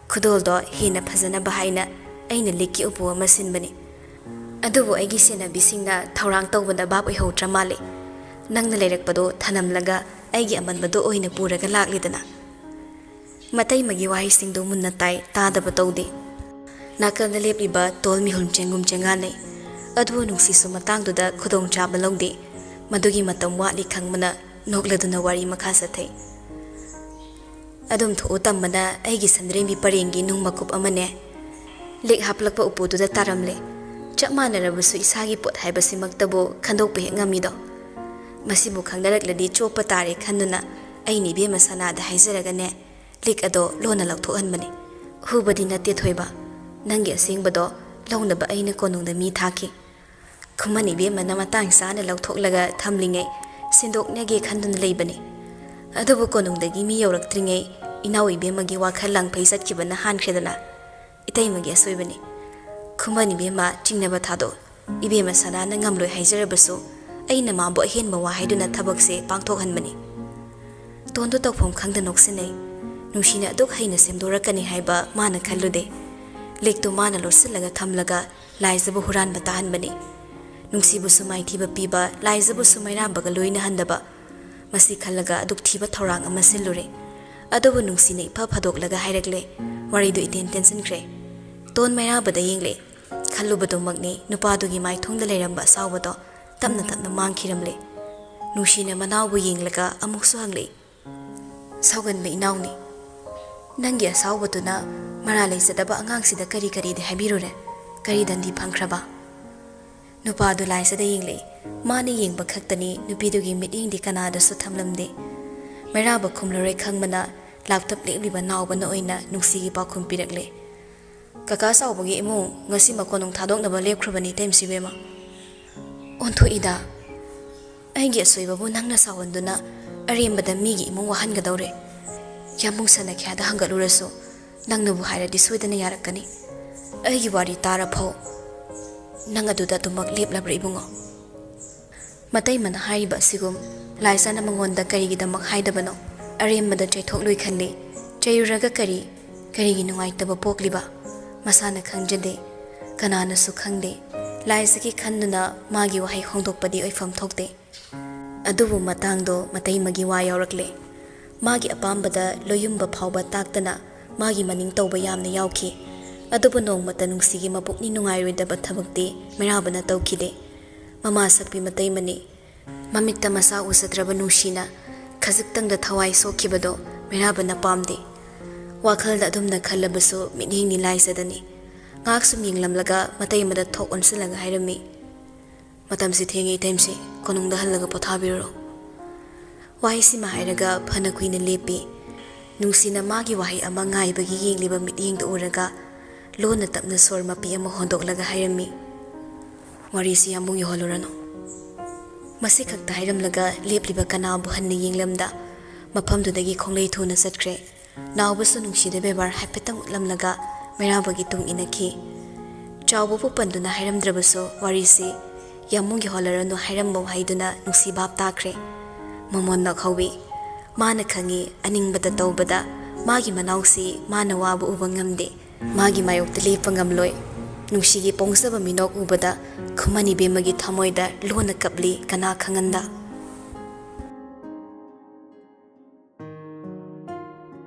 ꯈꯨꯗꯣꯜꯗꯣ ꯍꯦꯟꯅ ꯐꯖꯅꯕ ꯍꯥꯏꯅ ꯑꯩꯅ ꯂꯤꯛꯀꯤ ꯎꯄꯨ ꯑꯃ ꯁꯤꯟꯕꯅꯤ꯫ ꯑꯗꯨꯕꯨ ꯑꯩꯒꯤ ꯁꯦꯟꯅꯕꯤꯁꯤꯡꯅ ꯊꯧꯔꯥꯡ ꯇꯧꯕꯗ ꯚꯥꯞ ꯑꯣꯏꯍꯧꯗ꯭ꯔ ꯃꯥꯜꯂꯦ꯫ ꯅꯪꯅ ꯂꯩꯔꯛꯄꯗꯣ ꯊꯅꯝꯂꯒ ꯑꯩꯒꯤ ꯑꯃꯟꯕꯗꯣ ꯑꯣꯏꯅ ꯄꯨꯔꯒ ꯂꯥꯛꯂꯤꯗꯅ꯫" ꯃꯇꯩꯃꯒꯤ ꯋꯥꯍꯩꯁꯤꯡꯗꯨ ꯃꯨꯟꯅ ꯇꯥꯏ, ꯇꯥꯗꯕ ꯇꯧꯗꯦ꯫ ꯅꯥꯀꯜꯗ ꯂꯦꯞꯂꯤꯕ ꯇꯣꯜ ꯃꯤꯍꯨꯜ ꯆꯦꯡꯒꯨꯝ ꯆꯦꯡꯉꯥꯅꯩ꯫ ꯑꯗꯨꯕꯨ ꯅꯨꯡꯁꯤꯁꯨ ꯃꯇꯥꯡꯗꯨꯗ ꯈꯨꯗꯣꯡꯆꯥꯕ ꯂꯧꯗꯦ꯫ ꯃꯗꯨꯒꯤ ꯃꯇꯝ ꯋꯥꯠꯂꯤ ꯈꯪꯕꯅ ꯅꯣꯛꯂꯗꯨꯅ ꯋꯥꯔꯤ ꯃꯈꯥ ꯆꯠꯊꯩ꯫ ꯑꯗꯨꯝ ꯊꯣꯛꯎ ꯇꯝꯕꯅ ꯑꯩꯒꯤ ꯁꯟꯗ꯭ꯔꯦꯝꯕꯤ ꯄꯔꯦꯡꯒꯤ ꯅꯨꯡ ꯃꯀꯨꯞ ꯑꯃꯅꯦ꯫ ꯂꯤꯛ ꯍꯥꯞꯂꯛꯄ ꯎꯄꯨꯗꯨꯗ ꯇꯥꯔꯝꯂꯦ꯫ ꯆꯞ ꯃꯥꯟꯅꯔꯕꯁꯨ ꯏꯁꯥꯒꯤ ꯄꯣꯠ ꯍꯥꯏꯕꯁꯤꯃꯛꯇꯕꯨ ꯈꯟꯗꯣꯛꯄ ꯍꯦꯛ ꯉꯝꯃꯤꯗꯣ꯫ ꯃꯁꯤꯕꯨ ꯈꯪꯅꯔꯛꯂꯗꯤ ꯆꯣꯞꯄ ꯇꯥꯔꯦ ꯈꯟꯗꯨꯅ ꯑꯩꯅ ꯏꯕꯦꯝꯃ ꯁꯅꯥꯗ ꯍꯥꯏꯖꯔꯒꯅꯦ, ꯂꯤꯛ ꯑꯗꯣ ꯂꯣꯟꯅ ꯂꯧꯊꯣꯛꯍꯟꯕꯅꯤ꯫ ꯍꯨꯕꯗꯤ ꯅꯠꯇꯦ ꯊꯣꯏꯕ, ꯅꯪꯒꯤ ꯑꯁꯦꯡꯕꯗꯣ ꯂꯧꯅꯕ ꯑꯩꯅ ꯀꯣꯅꯨꯡꯗ ꯃꯤ ꯊꯥꯈꯤ꯫ ꯈꯨꯃꯟ ꯏꯕꯦꯝꯃꯅ ꯃꯇꯥꯡ ꯆꯥꯅ ꯂꯧꯊꯣꯛꯂꯒ ꯊꯝꯂꯤꯉꯩ ꯁꯤꯟꯗꯣꯛꯅꯒꯦ ꯈꯟꯗꯨꯅ ꯂꯩꯕꯅꯤ꯫ ꯑꯗꯨꯕꯨ ꯀꯣꯅꯨꯡꯗꯒꯤ ꯃꯤ ꯌꯧꯔꯛꯇ꯭ꯔꯤꯉꯩ ꯏꯅꯥꯎ ꯏꯕꯦꯝꯃꯒꯤ ꯋꯥꯈꯜ ꯂꯥꯡꯐꯩ ꯆꯠꯈꯤꯕꯅ ꯍꯥꯟꯈ꯭ꯔꯦꯗꯅ꯫ ꯏꯇꯩꯃꯒꯤ ꯑꯁꯣꯏꯕꯅꯤ꯫ ꯈꯨꯃꯟ ꯏꯕꯦꯝꯃ ꯆꯤꯡꯅꯕ ꯊꯥꯗꯣꯛ꯫ ꯏꯕꯦꯝꯃ ꯁꯅꯥꯅ ꯉꯝꯂꯣꯏ ꯍꯥꯏꯖꯔꯕꯁꯨ ꯑꯩꯅ ꯃꯥꯕꯨ ꯑꯍꯦꯟꯕ ꯋꯥ ꯍꯥꯏꯗꯨꯅ ꯊꯕꯛꯁꯦ ꯄꯥꯡꯊꯣꯛꯍꯟꯕꯅꯤ꯫ ꯇꯣꯟꯗꯨ ꯇꯧꯐꯝ ꯈꯪꯗ ꯅꯣꯛꯁꯤꯟꯅꯩ꯫ ꯅꯨꯡꯁꯤꯅ ꯑꯗꯨꯛ ꯍꯩꯅ ꯁꯦꯝꯗꯣꯔꯛꯀꯅꯤ ꯍꯥꯏꯕ ꯃꯥꯅ ꯈꯜꯂꯨꯗꯦ꯫ ꯂꯤꯛꯇꯨ ꯃꯥꯅ ꯂꯣꯠꯁꯤꯜꯂꯒ ꯊꯝꯂꯒ ꯂꯥꯏꯖꯕꯨ ꯍꯨꯔꯥꯟꯕ ꯇꯥꯍꯟꯕꯅꯤ꯫ ꯅꯨꯡꯁꯤꯕꯨꯁꯨ ꯃꯥꯏꯊꯤꯕ ꯄꯤꯕ, ꯂꯥꯏꯖꯕꯨꯁꯨ ꯃꯩꯔꯥꯕꯒ ꯂꯣꯏꯅꯍꯟꯗꯕ꯫ ꯃꯁꯤ ꯈꯜꯂꯒ ꯑꯗꯨꯛ ꯊꯤꯕ ꯊꯧꯔꯥꯡ ꯑꯃ ꯁꯤꯜꯂꯨꯔꯦ꯫ ꯑꯗꯨꯕꯨ ꯅꯨꯡꯁꯤꯅ ꯏꯐ ꯐꯥꯗꯣꯛꯂꯒ ꯍꯥꯏꯔꯛꯂꯦ꯫ ꯋꯥꯔꯤꯗꯨ ꯏꯇꯦꯟ ꯇꯦꯟꯁꯤꯟꯈ꯭ꯔꯦ꯫ ꯇꯣꯟ ꯃꯩꯔꯥꯕꯗ ꯌꯦꯡꯂꯦ꯫ ꯈꯜꯂꯨꯕꯗꯨꯃꯛꯅꯤ ꯅꯨꯄꯥꯗꯨꯒꯤ ꯃꯥꯏꯊꯣꯡꯗ ꯂꯩꯔꯝꯕ ꯑꯁꯥꯎꯕꯗꯣ ꯇꯞꯅ ꯇꯞꯅ ꯃꯥꯡꯈꯤꯔꯝꯂꯦ꯫ ꯅꯨꯡꯁꯤꯅ ꯃꯅꯥꯎꯕꯨ ꯌꯦꯡꯂꯒ ꯑꯃꯨꯛꯁꯨ ꯍꯪꯂꯛꯏ, "ꯁꯥꯎꯒꯟꯕ ꯏꯅꯥꯎꯅꯤ, ꯅꯪꯒꯤ ꯑꯁꯥꯎꯕꯗꯨꯅ ꯃꯔꯥ ꯂꯩꯖꯗꯕ ꯑꯉꯥꯡꯁꯤꯗ ꯀꯔꯤ ꯀꯔꯤꯗꯤ ꯍꯥꯏꯕꯤꯔꯨꯔꯦ? ꯀꯔꯤ ꯗꯟꯗꯤ ꯐꯪꯈ꯭ꯔꯕ?" ꯅꯨꯄꯥꯗꯨ ꯂꯥꯏꯁꯤꯗ ꯌꯦꯡꯂꯛꯏ꯫ ꯃꯥꯅ ꯌꯦꯡꯕ ꯈꯛꯇꯅꯤ, ꯅꯨꯄꯤꯗꯨꯒꯤ ꯃꯤꯠꯌꯦꯡꯗꯤ ꯀꯅꯥꯗꯁꯨ ꯊꯝꯂꯝꯗꯦ꯫ ꯃꯩꯔꯥꯕ ꯈꯨꯝꯂꯔꯣꯏ ꯈꯪꯕꯅ ꯂꯥꯞꯇꯛ ꯂꯦꯞꯂꯤꯕ ꯅꯥꯎꯕꯅ ꯑꯣꯏꯅ ꯅꯨꯡꯁꯤꯒꯤ ꯄꯥꯎꯈꯨꯝ ꯄꯤꯔꯛꯂꯦ꯫ "ꯀꯀꯥ ꯆꯥꯎꯕꯒꯤ ꯏꯃꯨꯡ ꯉꯁꯤ ꯃꯀꯣꯟ ꯅꯨꯡ ꯊꯥꯗꯣꯛꯅꯕ ꯂꯦꯞꯈ꯭ꯔꯕꯅꯤ, ꯏꯇꯩꯃꯁꯤꯕꯦꯝꯃ꯫ ꯑꯣꯟꯊꯣꯛꯏꯗ꯫ ꯑꯩꯒꯤ ꯑꯁꯣꯏꯕꯕꯨ ꯅꯪꯅ ꯁꯥꯎꯍꯟꯗꯨꯅ ꯑꯔꯦꯝꯕꯗ ꯃꯤꯒꯤ ꯏꯃꯨꯡ ꯋꯥꯍꯟꯒꯗꯧꯔꯦ꯫ ꯌꯥꯝꯕꯨꯡ ꯁꯅꯈ꯭ꯌꯥꯗ ꯍꯪꯒꯠꯂꯨꯔꯁꯨ ꯅꯪꯅꯕꯨ ꯍꯥꯏꯔꯗꯤ ꯁꯣꯏꯗꯅ ꯌꯥꯔꯛꯀꯅꯤ꯫ ꯑꯩꯒꯤ ꯋꯥꯔꯤ ꯇꯥꯔꯐꯧ ꯅꯪ ꯑꯗꯨꯗ ꯑꯗꯨꯃꯛ ꯂꯦꯞꯂꯕ꯭ꯔꯥ ꯏꯕꯨꯡꯉꯣ?" ꯃꯇꯩꯃꯅ ꯍꯥꯏꯔꯤꯕ ꯑꯁꯤꯒꯨꯝ ꯂꯥꯏꯁꯥꯅ ꯃꯉꯣꯟꯗ ꯀꯔꯤꯒꯤꯗꯃꯛ ꯍꯥꯏꯗꯕꯅꯣ? ꯑꯔꯦꯝꯕꯗ ꯆꯩꯊꯣꯛꯂꯣꯏ ꯈꯜꯂꯤ꯫ ꯆꯩꯔꯨꯔꯒ ꯀꯔꯤ? ꯀꯔꯤꯒꯤ ꯅꯨꯡꯉꯥꯏꯇꯕ ꯄꯣꯛꯂꯤꯕ? ꯃꯁꯥꯅ ꯈꯪꯖꯗꯦ꯫ ꯀꯅꯥꯅꯁꯨ ꯈꯪꯗꯦ꯫ ꯂꯥꯏꯁꯥꯒꯤ ꯈꯟꯗꯨꯅ ꯃꯥꯒꯤ ꯋꯥꯍꯩ ꯍꯣꯡꯗꯣꯛꯄꯗꯤ ꯑꯣꯏꯐꯝ ꯊꯣꯛꯇꯦ꯫ ꯑꯗꯨꯕꯨ ꯃꯇꯥꯡꯗꯣ ꯃꯇꯩꯃꯒꯤ ꯋꯥ ꯌꯥꯎꯔꯛꯂꯦ꯫ ꯃꯥꯒꯤ ꯑꯄꯥꯝꯕꯗ ꯂꯣꯌꯨꯝꯕ ꯐꯥꯎꯕ ꯇꯥꯛꯇꯅ ꯃꯥꯒꯤ ꯃꯅꯤꯡ ꯇꯧꯕ ꯌꯥꯝꯅ ꯌꯥꯎꯈꯤ꯫ ꯑꯗꯨꯕꯨ ꯅꯣꯡꯃꯇ ꯅꯨꯡꯁꯤꯒꯤ ꯃꯄꯨꯛꯅꯤꯡ ꯅꯨꯡꯉꯥꯏꯔꯣꯏꯗꯕ ꯊꯕꯛꯇꯤ ꯃꯩꯔꯥꯕꯅ ꯇꯧꯈꯤꯗꯦ꯫ ꯃꯃꯥ ꯁꯛꯄꯤ ꯃꯇꯩꯃꯅꯤ꯫ ꯃꯃꯤꯠꯇ ꯃꯆꯥ ꯎꯖꯗ꯭ꯔꯕ ꯅꯨꯡꯁꯤꯅ ꯈꯖꯤꯛꯇꯪꯗ ꯊꯋꯥꯏ ꯁꯣꯛꯈꯤꯕꯗꯣ ꯃꯩꯔꯥꯕꯅ ꯄꯥꯝꯗꯦ꯫ ꯋꯥꯈꯜꯗ ꯑꯗꯨꯝꯅ ꯈꯜꯂꯕꯁꯨ ꯃꯤꯠꯌꯦꯡꯅꯤ ꯂꯥꯏꯖꯗꯅꯤ꯫ ꯉꯥꯏꯍꯥꯛ ꯁꯨꯝ ꯌꯦꯡꯂꯝꯂꯒ ꯃꯇꯩꯃꯗ ꯊꯣꯛ ꯑꯣꯟꯁꯤꯜꯂꯒ ꯍꯥꯏꯔꯝꯃꯤ, "ꯃꯇꯝꯁꯤ ꯊꯦꯡꯉꯦ ꯏꯇꯩꯃꯁꯤ, ꯀꯣꯅꯨꯡꯗ ꯍꯜꯂꯒ ꯄꯣꯊꯥꯕꯤꯔꯨꯔꯣ"꯫ ꯋꯥꯍꯩꯁꯤꯃ ꯍꯥꯏꯔꯒ ꯐꯅ ꯀꯨꯏꯅ ꯂꯦꯞꯄꯤ꯫ ꯅꯨꯡꯁꯤꯅ ꯃꯥꯒꯤ ꯋꯥꯍꯩ ꯑꯃ ꯉꯥꯏꯕꯒꯤ ꯌꯦꯡꯂꯤꯕ ꯃꯤꯠꯌꯦꯡꯗꯨ ꯎꯔꯒ ꯂꯣꯟꯅ ꯇꯞꯅ ꯁꯣꯔ ꯃꯄꯤ ꯑꯃ ꯍꯣꯟꯗꯣꯛꯂꯒ ꯍꯥꯏꯔꯝꯃꯤ, "ꯋꯥꯔꯤꯁꯤ ꯌꯥꯝꯕꯨꯡ ꯌꯧꯍꯜꯂꯨꯔꯅꯨ"꯫ ꯃꯁꯤ ꯈꯛꯇ ꯍꯥꯏꯔꯝꯂꯒ ꯂꯦꯞꯂꯤꯕ ꯀꯅꯥꯕꯨ ꯍꯟꯅ ꯌꯦꯡꯂꯝꯗ ꯃꯐꯝꯗꯨꯗꯒꯤ ꯈꯣꯡꯂꯩ ꯊꯨꯅ ꯆꯠꯈ꯭ꯔꯦ꯫ ꯅꯥꯎꯕꯁꯨ ꯅꯨꯡꯁꯤꯗ ꯕꯦꯕꯥꯔ ꯍꯥꯏꯐꯦꯠꯇꯪ ꯎꯠꯂꯝꯂꯒ ꯃꯩꯔꯥꯕꯒꯤ ꯇꯨꯡ ꯏꯟꯅꯈꯤ꯫ ꯆꯥꯎꯕꯕꯨ ꯄꯟꯗꯨꯅ ꯍꯥꯏꯔꯝꯗ꯭ꯔꯕꯁꯨ ꯋꯥꯔꯤꯁꯤ ꯌꯥꯝꯕꯨꯡ ꯌꯧꯍꯜꯂꯔꯅꯨ ꯍꯥꯏꯔꯝꯕ ꯋꯥꯍꯩꯗꯨꯅ ꯅꯨꯡꯁꯤ ꯚꯥꯞ ꯇꯥꯈ꯭ꯔꯦ꯫ ꯃꯃꯣꯟ ꯅꯣꯛꯍꯧꯋꯤ꯫ ꯃꯥꯅ ꯈꯪꯏ, ꯑꯅꯤꯡꯕꯗ ꯇꯧꯕꯗ ꯃꯥꯒꯤ ꯃꯅꯥꯎꯁꯤ ꯃꯥꯅ ꯋꯥꯕ ꯎꯕ ꯉꯝꯗꯦ꯫ ꯃꯥꯒꯤ ꯃꯥꯌꯣꯛꯇ ꯂꯦꯞꯄ ꯉꯝꯂꯣꯏ꯫ ꯅꯨꯡꯁꯤꯒꯤ ꯄꯣꯡꯖꯕ ꯃꯤꯅꯣꯛ ꯎꯕꯗ ꯈꯨꯃꯟ ꯏꯕꯦꯝꯃꯒꯤ ꯊꯃꯣꯏꯗ ꯂꯣꯟꯅ ꯀꯞꯂꯤ ꯀꯅꯥ ꯈꯪꯍꯟꯗ꯫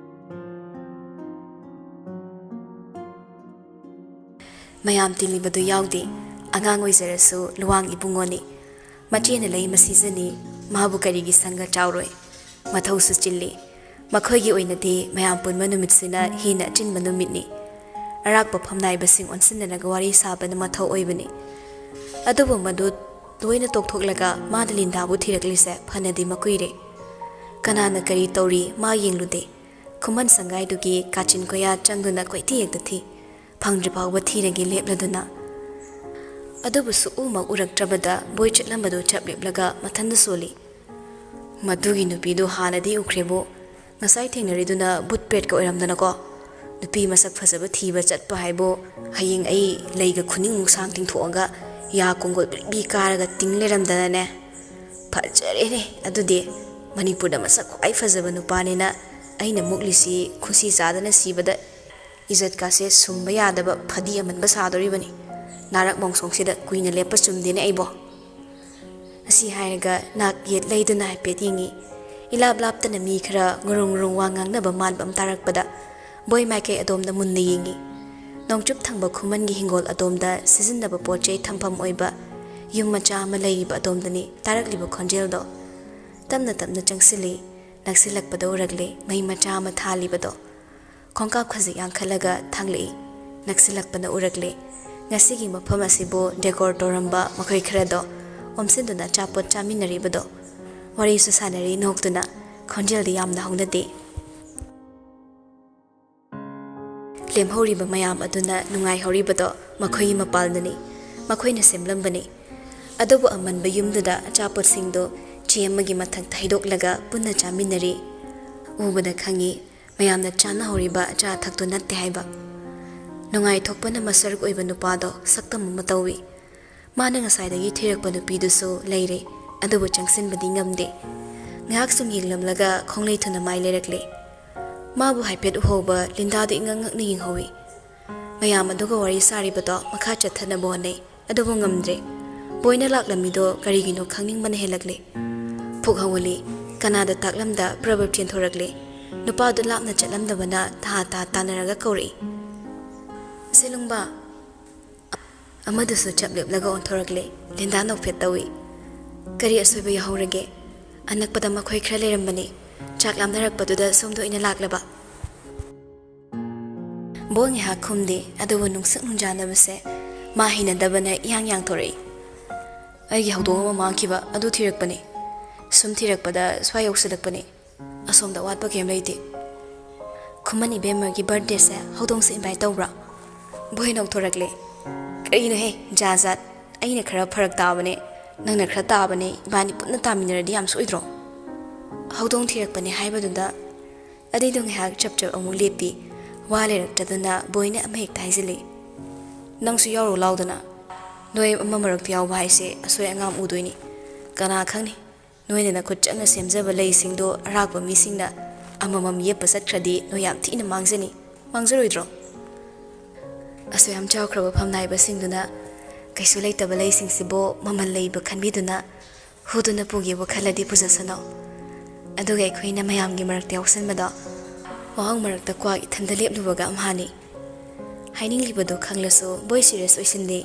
ꯃꯌꯥꯝ ꯇꯤꯜꯂꯤꯕꯗꯨ ꯌꯥꯎꯗꯦ꯫ ꯑꯉꯥꯡ ꯑꯣꯏꯖꯔꯁꯨ ꯂꯨꯋꯥꯡ ꯏꯕꯨꯡꯉꯣꯅꯤ꯫ ꯃꯆꯦꯅ ꯂꯩ ꯃꯁꯤꯖꯅꯤ꯫ ꯃꯥꯕꯨ ꯀꯔꯤꯒꯤ ꯁꯪꯒ ꯆꯥꯎꯔꯣꯏ? ꯃꯊꯧꯁꯨ ꯆꯤꯜꯂꯤ꯫ ꯃꯈꯣꯏꯒꯤ ꯑꯣꯏꯅꯗꯤ ꯃꯌꯥꯝ ꯄꯨꯟꯕ ꯅꯨꯃꯤꯠꯁꯤꯅ ꯍꯦꯟꯅ ꯑꯆꯤꯟꯕ ꯅꯨꯃꯤꯠꯅꯤ꯫ ꯑꯔꯥꯛꯄ ꯐꯝꯅꯥꯏꯕꯁꯤꯡ ꯑꯣꯟꯁꯤꯟꯅꯔꯒ ꯋꯥꯔꯤ ꯁꯥꯕꯅ ꯃꯊꯧ ꯑꯣꯏꯕꯅꯤ꯫ ꯑꯗꯨꯕꯨ ꯃꯗꯨ ꯂꯣꯏꯅ ꯇꯣꯛꯊꯣꯛꯂꯒ ꯃꯥꯅ ꯂꯤꯟꯗꯥꯕꯨ ꯊꯤꯔꯛꯂꯤꯁꯦ ꯐꯅꯗꯤ ꯃꯀꯨꯏꯔꯦ꯫ ꯀꯅꯥꯅ ꯀꯔꯤ ꯇꯧꯔꯤ ꯃꯥ ꯌꯦꯡꯂꯨꯗꯦ꯫ ꯈꯨꯃꯟ ꯁꯪꯒꯥꯏꯗꯨꯒꯤ ꯀꯥꯆꯤꯟ ꯀꯣꯌꯥ ꯆꯪꯗꯨꯅ ꯀꯣꯏꯊꯤ ꯍꯦꯛꯇ ꯊꯤ꯫ ꯐꯪꯗ꯭ꯔꯤ ꯐꯥꯎꯕ ꯊꯤꯔꯒꯦ ꯂꯦꯞꯂꯗꯨꯅ꯫ ꯑꯗꯨꯕꯨ ꯁꯨꯛꯎꯃꯛ ꯎꯔꯛꯇ꯭ꯔꯕꯗ ꯕꯣꯏ ꯆꯠꯂꯝꯕꯗꯨ ꯆꯞ ꯂꯦꯞꯂꯒ ꯃꯊꯟꯗ ꯁꯣꯜꯂꯤ꯫ ꯃꯗꯨꯒꯤ ꯅꯨꯄꯤꯗꯨ ꯍꯥꯟꯅꯗꯤ ꯎꯈ꯭ꯔꯦꯕꯨ, ꯉꯁꯥꯏ ꯊꯦꯡꯅꯔꯤꯗꯨꯅ ꯕꯨꯠ ꯄ꯭ꯔꯦꯠꯀ ꯑꯣꯏꯔꯝꯗꯅꯀꯣ꯫ ꯅꯨꯄꯤ ꯃꯁꯛ ꯐꯖꯕ ꯊꯤꯕ ꯆꯠꯄ ꯍꯥꯏꯕꯨ, ꯍꯌꯦꯡ ꯑꯩ ꯂꯩꯒ ꯈꯨꯅꯤꯡꯃꯨꯛ ꯁꯥꯡ ꯇꯤꯡꯊꯣꯛꯑꯒ ꯌꯥ ꯀꯣꯡꯒꯣꯜ ꯕꯤꯛ ꯕꯤ ꯀꯥꯔꯒ ꯇꯤꯡ ꯂꯩꯔꯝꯗꯅꯅꯦ꯫ ꯐꯖꯔꯦꯅꯦ ꯑꯗꯨꯗꯤ꯫ ꯃꯅꯤꯄꯨꯔꯗ ꯃꯁꯛ ꯈ꯭ꯋꯥꯏ ꯐꯖꯕ ꯅꯨꯄꯥꯅꯤꯅ ꯑꯩꯅ ꯃꯨꯛꯂꯤꯁꯤ ꯈꯨꯁꯤ ꯆꯥꯗꯅ ꯁꯤꯕꯗ ꯏꯖꯠꯀꯥꯁꯦ ꯁꯨꯝꯕ ꯌꯥꯗꯕ ꯐꯗꯤ ꯑꯃꯟꯕ ꯁꯥꯗꯣꯔꯤꯕꯅꯤ꯫ ꯅꯥꯔꯛ ꯃꯣꯡꯁꯣꯡꯁꯤꯗ ꯀꯨꯏꯅ ꯂꯦꯞꯄ ꯆꯨꯝꯗꯦꯅꯦ ꯑꯩꯕꯣ꯫ ꯑꯁꯤ ꯍꯥꯏꯔꯒ ꯅꯥꯛ ꯌꯦꯠ ꯂꯩꯗꯨꯅ ꯍꯥꯏꯐꯦꯠ ꯌꯦꯡꯉꯤ꯫ ꯏꯂꯥꯞ ꯂꯥꯞꯇꯅ ꯃꯤ ꯈꯔ ꯉꯨꯔꯨꯡ ꯉꯨꯔꯨꯡ ꯋꯥ ꯉꯥꯡꯅꯕ ꯃꯥꯟꯕ ꯑꯃ ꯇꯥꯔꯛꯄꯗ ꯕꯣꯏ ꯃꯥꯏꯀꯩ ꯑꯗꯣꯝꯗ ꯃꯨꯟꯅ ꯌꯦꯡꯉꯤ꯫ ꯅꯣꯡꯆꯨꯞ ꯊꯪꯕ ꯈꯨꯃꯟꯒꯤ ꯍꯤꯡꯒꯣꯜ ꯑꯗꯣꯝꯗ ꯁꯤꯖꯤꯟꯅꯕ ꯄꯣꯠ ꯆꯩ ꯊꯝꯐꯝ ꯑꯣꯏꯕ ꯌꯨꯝ ꯃꯆꯥ ꯑꯃ ꯂꯩꯔꯤꯕ ꯑꯗꯣꯝꯗꯅꯤ ꯇꯥꯔꯛꯂꯤꯕ ꯈꯣꯟꯖꯦꯜꯗꯣ꯫ ꯇꯞꯅ ꯇꯞꯅ ꯆꯪꯁꯤꯜꯂꯤ꯫ ꯅꯛꯁꯤꯜꯂꯛꯄꯗ ꯎꯔꯛꯂꯦ ꯃꯩ ꯃꯆꯥ ꯑꯃ ꯊꯥꯜꯂꯤꯕꯗꯣ꯫ ꯈꯣꯡꯀꯥꯞ ꯈꯖꯤꯛ ꯌꯥꯡꯈꯠꯂꯒ ꯊꯥꯡꯂꯛꯏ꯫ ꯅꯛꯁꯤꯜꯂꯛꯄꯅ ꯎꯔꯛꯂꯦ꯫ ꯉꯁꯤꯒꯤ ꯃꯐꯝ ꯑꯁꯤꯕꯨ ꯗꯦꯀꯣꯔ ꯇꯧꯔꯝꯕ ꯃꯈꯣꯏ ꯈꯔꯗꯣ ꯑꯣꯝꯁꯤꯟꯗꯨꯅ ꯑꯆꯥꯄꯣꯠ ꯆꯥꯃꯤꯟꯅꯔꯤꯕꯗꯣ꯫ ꯋꯥꯔꯤꯁꯨ ꯁꯥꯟꯅꯔꯤ ꯅꯣꯛꯇꯨꯅ꯫ ꯈꯣꯟꯖꯦꯜꯗꯤ ꯌꯥꯝꯅ ꯍꯧꯅꯗꯦ꯫ ꯂꯦꯝꯍꯧꯔꯤꯕ ꯃꯌꯥꯝ ꯑꯗꯨꯅ ꯅꯨꯡꯉꯥꯏꯍꯧꯔꯤꯕꯗꯣ ꯃꯈꯣꯏꯒꯤ ꯃꯄꯥꯜꯗꯅꯤ꯫ ꯃꯈꯣꯏꯅ ꯁꯦꯝꯂꯝꯕꯅꯤ꯫ ꯑꯗꯨꯕꯨ ꯑꯃꯟꯕ ꯌꯨꯝꯗꯨꯗ ꯑꯆꯥꯄꯣꯠꯁꯤꯡꯗꯨ ꯆꯦ ꯑꯃꯒꯤ ꯃꯊꯛꯇ ꯍꯩꯗꯣꯛꯂꯒ ꯄꯨꯟꯅ ꯆꯥꯃꯤꯟꯅꯔꯤ꯫ ꯎꯕꯗ ꯈꯪꯉꯤ, ꯃꯌꯥꯝꯅ ꯆꯥꯅꯍꯧꯔꯤꯕ ꯑꯆꯥ ꯑꯊꯛꯇꯨ ꯅꯠꯇꯦ ꯍꯥꯏꯕ꯫ ꯅꯨꯡꯉꯥꯏꯊꯣꯛꯄꯅ ꯃꯁꯔꯨꯛ ꯑꯣꯏꯕ ꯅꯨꯄꯥꯗꯣ ꯁꯛꯇꯝ ꯑꯃ ꯇꯧꯏ꯫ ꯃꯥꯅ ꯉꯁꯥꯏꯗꯒꯤ ꯊꯤꯔꯛꯄ ꯅꯨꯄꯤꯗꯨꯁꯨ ꯂꯩꯔꯦ, ꯑꯗꯨꯕꯨ ꯆꯪꯁꯤꯟꯕꯗꯤ ꯉꯝꯗꯦ꯫ ꯉꯥꯏꯍꯥꯛ ꯁꯨꯝ ꯌꯦꯡꯂꯝꯂꯒ ꯈꯣꯡꯂꯩ ꯊꯨꯅ ꯃꯥꯏ ꯂꯩꯔꯛꯂꯦ꯫ ꯃꯥꯕꯨ ꯍꯥꯏꯐꯦꯠ ꯎꯍꯧꯕ ꯂꯤꯟꯗꯥꯗꯨ ꯏꯉꯛ ꯉꯛꯅ ꯌꯦꯡꯍꯧꯏ꯫ ꯃꯌꯥꯝ ꯑꯗꯨꯒ ꯋꯥꯔꯤ ꯁꯥꯔꯤꯕꯗꯣ ꯃꯈꯥ ꯆꯠꯊꯅꯕ ꯍꯣꯠꯅꯩ, ꯑꯗꯨꯕꯨ ꯉꯝꯗ꯭ꯔꯦ꯫ ꯕꯣꯏꯅ ꯂꯥꯛꯂꯝꯃꯤꯗꯣ ꯀꯔꯤꯒꯤꯅꯣ ꯈꯪꯅꯤꯡꯕꯅ ꯍꯦꯜꯂꯛꯂꯦ꯫ ꯄꯨꯛ ꯍꯧꯒꯠꯂꯤ꯫ ꯀꯅꯥꯗ ꯇꯥꯛꯂꯝꯗ ꯄ꯭ꯔꯕꯞ ꯆꯦꯟꯊꯣꯔꯛꯂꯦ꯫ ꯅꯨꯄꯥꯗꯨ ꯂꯥꯞꯅ ꯆꯠꯂꯝꯗꯕꯅ ꯇꯥ ꯇꯥ ꯇꯥꯟꯅꯔꯒ ꯀꯧꯔꯛꯏ, "ꯁꯦꯂꯨꯡꯕ!" ꯑꯃꯗꯨꯁꯨ ꯆꯞ ꯂꯦꯞꯂꯒ ꯑꯣꯟꯊꯣꯔꯛꯂꯦ꯫ ꯂꯤꯟꯗꯥ ꯅꯣꯛꯐꯦꯠ ꯇꯧꯏ꯫ "ꯀꯔꯤ ꯑꯁꯣꯏꯕ ꯌꯥꯎꯍꯧꯔꯒꯦ? ꯑꯅꯛꯄꯗ ꯃꯈꯣꯏ ꯈꯔ ꯂꯩꯔꯝꯕꯅꯤ꯫ ꯆꯥꯛ ꯂꯥꯝꯅꯔꯛꯄꯗꯨꯗ ꯁꯣꯝꯗ ꯑꯣꯏꯅ ꯂꯥꯛꯂꯕ꯫" ꯕꯣꯏ ꯉꯥꯏꯍꯥꯛ ꯈꯨꯝꯗꯦ, ꯑꯗꯨꯕꯨ ꯅꯨꯡꯁꯛ ꯅꯨꯡꯖꯥꯅꯕꯁꯦ ꯃꯥ ꯍꯩꯅꯗꯕꯅ ꯏꯌꯥꯡ ꯌꯥꯡꯊꯣꯔꯛꯏ꯫ "ꯑꯩꯒꯤ ꯍꯧꯗꯣꯡ ꯑꯃ ꯃꯥꯡꯈꯤꯕ ꯑꯗꯨ ꯊꯤꯔꯛꯄꯅꯤ꯫ ꯁꯨꯝ ꯊꯤꯔꯛꯄꯗ ꯁ꯭ꯋꯥꯏ ꯌꯧꯁꯤꯜꯂꯛꯄꯅꯤ꯫ ꯑꯁꯣꯝꯗ ꯑꯋꯥꯠꯄ ꯀꯩꯝ ꯂꯩꯇꯦ꯫" "ꯈꯨꯃꯟ ꯏꯕꯦꯝꯃꯒꯤ ꯕꯥꯔꯠꯗꯦꯁꯦ ꯍꯧꯗꯣꯡꯁꯦ ꯏꯟꯚꯥꯏꯠ ꯇꯧꯕ꯭ꯔꯥ?" ꯕꯣꯏ ꯅꯣꯛꯊꯣꯔꯛꯂꯦ꯫ "ꯀꯔꯤꯅꯣꯍꯦ, ꯖꯥꯠ ꯖꯥꯠ꯫ ꯑꯩꯅ ꯈꯔ ꯐꯔꯛ ꯇꯥꯕꯅꯦ꯫ ꯅꯪꯅ ꯈꯔ ꯇꯥꯕꯅꯦ꯫ ꯏꯕꯥꯅꯤ ꯄꯨꯟꯅ ꯇꯥꯃꯤꯟꯅꯔꯗꯤ ꯌꯥꯝ ꯁꯣꯏꯗ꯭ꯔꯣ?" ꯍꯧꯗꯣꯡ ꯊꯤꯔꯛꯄꯅꯦ ꯍꯥꯏꯕꯗꯨꯗ ꯑꯅꯤꯗꯨ ꯉꯥꯏꯍꯥꯛ ꯆꯞ ꯆꯞ ꯑꯃꯨꯛ ꯂꯦꯞꯄꯤ꯫ ꯋꯥ ꯂꯩꯔꯛꯇꯗꯅ ꯕꯣꯏꯅ ꯑꯃ ꯍꯦꯛꯇ ꯍꯥꯏꯖꯤꯜꯂꯤ꯫ "ꯅꯪꯁꯨ ꯌꯥꯎꯔꯨ ꯂꯥꯎꯗꯅ꯫ ꯅꯣꯏ ꯑꯃ ꯃꯔꯛꯇ ꯌꯥꯎꯕ ꯍꯥꯏꯁꯦ ꯑꯁꯣꯏ ꯑꯉꯥꯝ ꯎꯗꯣꯏꯅꯤ꯫ ꯀꯅꯥ ꯈꯪꯅꯤ? ꯅꯣꯏꯅ ꯅꯈꯨꯠ ꯆꯪꯅ ꯁꯦꯝꯖꯕ ꯂꯩꯁꯤꯡꯗꯣ ꯑꯔꯥꯛꯄ ꯃꯤꯁꯤꯡꯅ ꯑꯃꯃꯝ ꯌꯦꯞꯄ ꯆꯠꯈ꯭ꯔꯗꯤ ꯅꯣꯏ ꯌꯥꯝ ꯊꯤꯅ ꯃꯥꯡꯖꯅꯤ꯫ ꯃꯥꯡꯖꯔꯣꯏꯗ꯭ꯔꯣ?" ꯑꯁꯨꯛ ꯌꯥꯝ ꯆꯥꯎꯈ꯭ꯔꯕ ꯐꯝꯅꯥꯏꯕꯁꯤꯡꯗꯨꯅ ꯀꯩꯁꯨ ꯂꯩꯇꯕ ꯂꯩꯁꯤꯡꯁꯤꯕꯨ ꯃꯃꯜ ꯂꯩꯕ ꯈꯟꯕꯤꯗꯨꯅ ꯍꯨꯗꯨꯅ ꯄꯨꯒꯦꯕꯨ ꯈꯜꯂꯗꯤ ꯄꯨꯖꯁꯅꯨ꯫ ꯑꯗꯨꯒ ꯑꯩꯈꯣꯏꯅ ꯃꯌꯥꯝꯒꯤ ꯃꯔꯛꯇ ꯌꯥꯎꯁꯟꯕꯗꯣ ꯋꯥꯍꯪ ꯃꯔꯛꯇ ꯀ꯭ꯋꯥꯛ ꯏꯊꯟꯗ ꯂꯦꯞꯂꯨꯕꯒ ꯑꯝꯍꯥꯅꯤ꯫ ꯍꯥꯏꯅꯤꯡꯂꯤꯕꯗꯨ ꯈꯪꯂꯁꯨ ꯕꯣꯏ ꯁꯤꯔꯤꯌꯁ ꯑꯣꯏꯁꯤꯜꯂꯦ꯫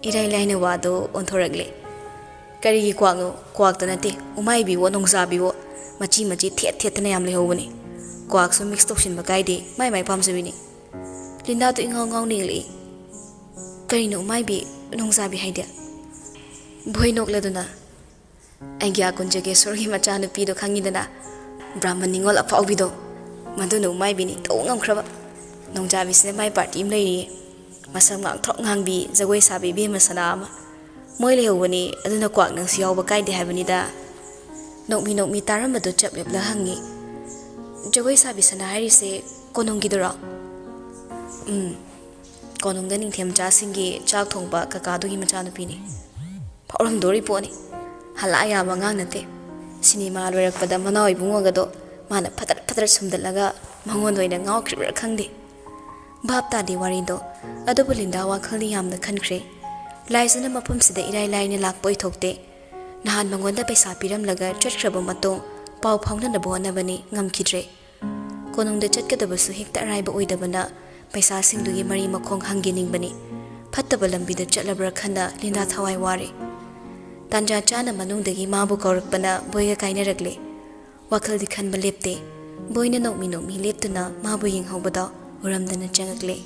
ꯏꯔꯥꯏ ꯂꯥꯏꯅ ꯋꯥꯗꯨ ꯑꯣꯟꯊꯣꯔꯛꯂꯦ꯫ "ꯀꯔꯤꯒꯤ ꯀ꯭ꯋꯥꯛꯅꯣ? ꯀ꯭ꯋꯥꯛꯇ ꯅꯠꯇꯦ, ꯎꯃꯥꯏꯕꯤꯋꯣ ꯅꯣꯡꯖꯥꯕꯤꯋꯣ, ꯃꯆꯤ ꯃꯆꯤ ꯊꯦꯠ ꯊꯦꯠꯇꯅ ꯌꯥꯝ ꯂꯩꯍꯧꯕꯅꯤ꯫ ꯀ꯭ꯋꯥꯛꯁꯨ ꯃꯤꯛꯁ ꯇꯧꯁꯤꯟꯕ ꯀꯥꯏꯗꯦ, ꯃꯥꯏ ꯃꯥꯏ ꯄꯥꯝꯖꯕꯤꯅꯤ꯫" ꯂꯤꯟꯗꯥꯗꯨ ꯏꯉꯥꯎ ꯉꯥꯎ ꯅꯤꯡꯂꯛꯏ꯫ "ꯀꯔꯤꯅꯣ ꯎꯃꯥꯏꯕꯤ, ꯅꯣꯡꯖꯥꯕꯤ ꯍꯥꯏꯗꯤ?" ꯕꯣꯏ ꯅꯣꯛꯂꯗꯨꯅ, "ꯑꯩꯒꯤ ꯑꯀꯨꯟ ꯖꯒꯦꯁꯣꯔꯒꯤ ꯃꯆꯥꯅꯨꯄꯤꯗꯣ ꯈꯪꯉꯤꯗꯅ, ꯕ꯭ꯔꯥꯍꯃꯟ ꯅꯤꯉꯣꯜ ꯑꯐꯥꯎꯕꯤꯗꯣ, ꯃꯗꯨꯅ ꯎꯃꯥꯏꯕꯤꯅꯤ ꯇꯧ ꯉꯝꯈ꯭ꯔꯕ꯫ ꯅꯣꯡꯖꯥꯕꯤꯁꯤꯅ ꯃꯥꯏ ꯄꯥꯔꯇꯤ ꯑꯃ ꯂꯩꯔꯤꯌꯦ, ꯃꯁꯝ ꯉꯥꯡꯊ꯭ꯔꯣꯛ ꯉꯥꯡꯕꯤ, ꯖꯒꯣꯏ ꯁꯥꯕꯤ ꯏꯕꯦꯝꯃ ꯁꯅꯥ ꯑꯃ꯫ ꯃꯣꯏ ꯂꯩꯍꯧꯕꯅꯤ, ꯑꯗꯨꯅ ꯀ꯭ꯋꯥꯛ ꯅꯪꯁꯨ ꯌꯥꯎꯕ ꯀꯥꯏꯗꯦ ꯍꯥꯏꯕꯅꯤꯗ꯫" ꯅꯣꯛꯃꯤ ꯅꯣꯛꯃꯤ ꯇꯥꯔꯝꯕꯗꯨ ꯆꯞ ꯂꯦꯞꯂ ꯍꯪꯉꯤ, "ꯖꯒꯣꯏ ꯁꯥꯕꯤ ꯁꯅꯥ ꯍꯥꯏꯔꯤꯁꯦ ꯀꯣꯅꯨꯡꯒꯤꯗꯨꯔꯣ?" "ꯎꯝ, ꯀꯣꯅꯨꯡꯗ ꯅꯤꯡꯊꯦꯝꯆꯥꯁꯤꯡꯒꯤ ꯆꯥꯛ ꯊꯣꯡꯕ ꯀꯀꯥꯗꯨꯒꯤ ꯃꯆꯥꯅꯨꯄꯤꯅꯤ꯫" ꯐꯥꯎꯔꯝꯗꯣꯔꯤ ꯄꯣꯠꯅꯤ꯫ ꯍꯜꯂꯥ ꯌꯥꯕ ꯑꯉꯥꯡ ꯅꯠꯇꯦ꯫ ꯁꯤꯅꯦꯃꯥ ꯂꯣꯏꯔꯛꯄꯗ ꯃꯅꯥꯎ ꯏꯕꯨꯡꯉꯣꯒꯗꯣ ꯃꯥꯅ ꯐꯗꯠ ꯐꯗꯠ ꯁꯨꯝꯗꯠꯂꯒ ꯃꯉꯣꯟꯗ ꯑꯣꯏꯅ ꯉꯥꯎꯈ꯭ꯔꯤꯕ꯭ꯔꯥ ꯈꯪꯗꯦ꯫ ꯚꯥꯞ ꯇꯥꯗꯦ ꯋꯥꯔꯤꯗꯣ꯫ ꯑꯗꯨꯕꯨ ꯂꯤꯟꯗꯥ ꯋꯥꯈꯜꯗꯤ ꯌꯥꯝꯅ ꯈꯟꯈ꯭ꯔꯦ꯫ ꯂꯥꯏꯖꯅ ꯃꯐꯝꯁꯤꯗ ꯏꯔꯥꯏ ꯂꯥꯏꯅ ꯂꯥꯛꯄ ꯑꯣꯏꯊꯣꯛꯇꯦ꯫ ꯅꯍꯥꯟ ꯃꯉꯣꯟꯗ ꯄꯩꯁꯥ ꯄꯤꯔꯝꯂꯒ ꯆꯠꯈ꯭ꯔꯕ ꯃꯇꯨꯡ ꯄꯥꯎ ꯐꯥꯎꯅꯅꯕ ꯍꯣꯠꯅꯕꯅꯤ, ꯉꯝꯈꯤꯗ꯭ꯔꯦ꯫ ꯀꯣꯅꯨꯡꯗ ꯆꯠꯀꯗꯕꯁꯨ ꯍꯦꯛꯇ ꯑꯔꯥꯏꯕ ꯑꯣꯏꯗꯕꯅ ꯄꯩꯁꯥꯁꯤꯡꯗꯨꯒꯤ ꯃꯔꯤ ꯃꯈꯣꯡ ꯍꯪꯒꯦ ꯅꯤꯡꯕꯅꯤ꯫ ꯐꯠꯇꯕ ꯂꯝꯕꯤꯗ ꯆꯠꯂꯕ꯭ꯔꯥ ꯈꯟꯅ ꯂꯤꯟꯗꯥ ꯊꯋꯥꯏ ꯋꯥꯔꯦ꯫ ꯇꯥꯟꯖꯥ ꯆꯥꯅ ꯃꯅꯨꯡꯗꯒꯤ ꯃꯥꯕꯨ ꯀꯧꯔꯛꯄꯅ ꯕꯣꯏꯒ ꯀꯥꯏꯅꯔꯛꯂꯦ꯫ ꯋꯥꯈꯜꯗꯤ ꯈꯟꯕ ꯂꯦꯞꯇꯦ꯫ ꯕꯣꯏꯅ ꯅꯣꯛꯃꯤ ꯅꯣꯛꯃꯤ ꯂꯦꯞꯇꯨꯅ ꯃꯥꯕꯨ ꯌꯦꯡꯍꯧꯕꯗ ꯎꯔꯝꯗꯅ ꯆꯪꯉꯛꯂꯦ꯫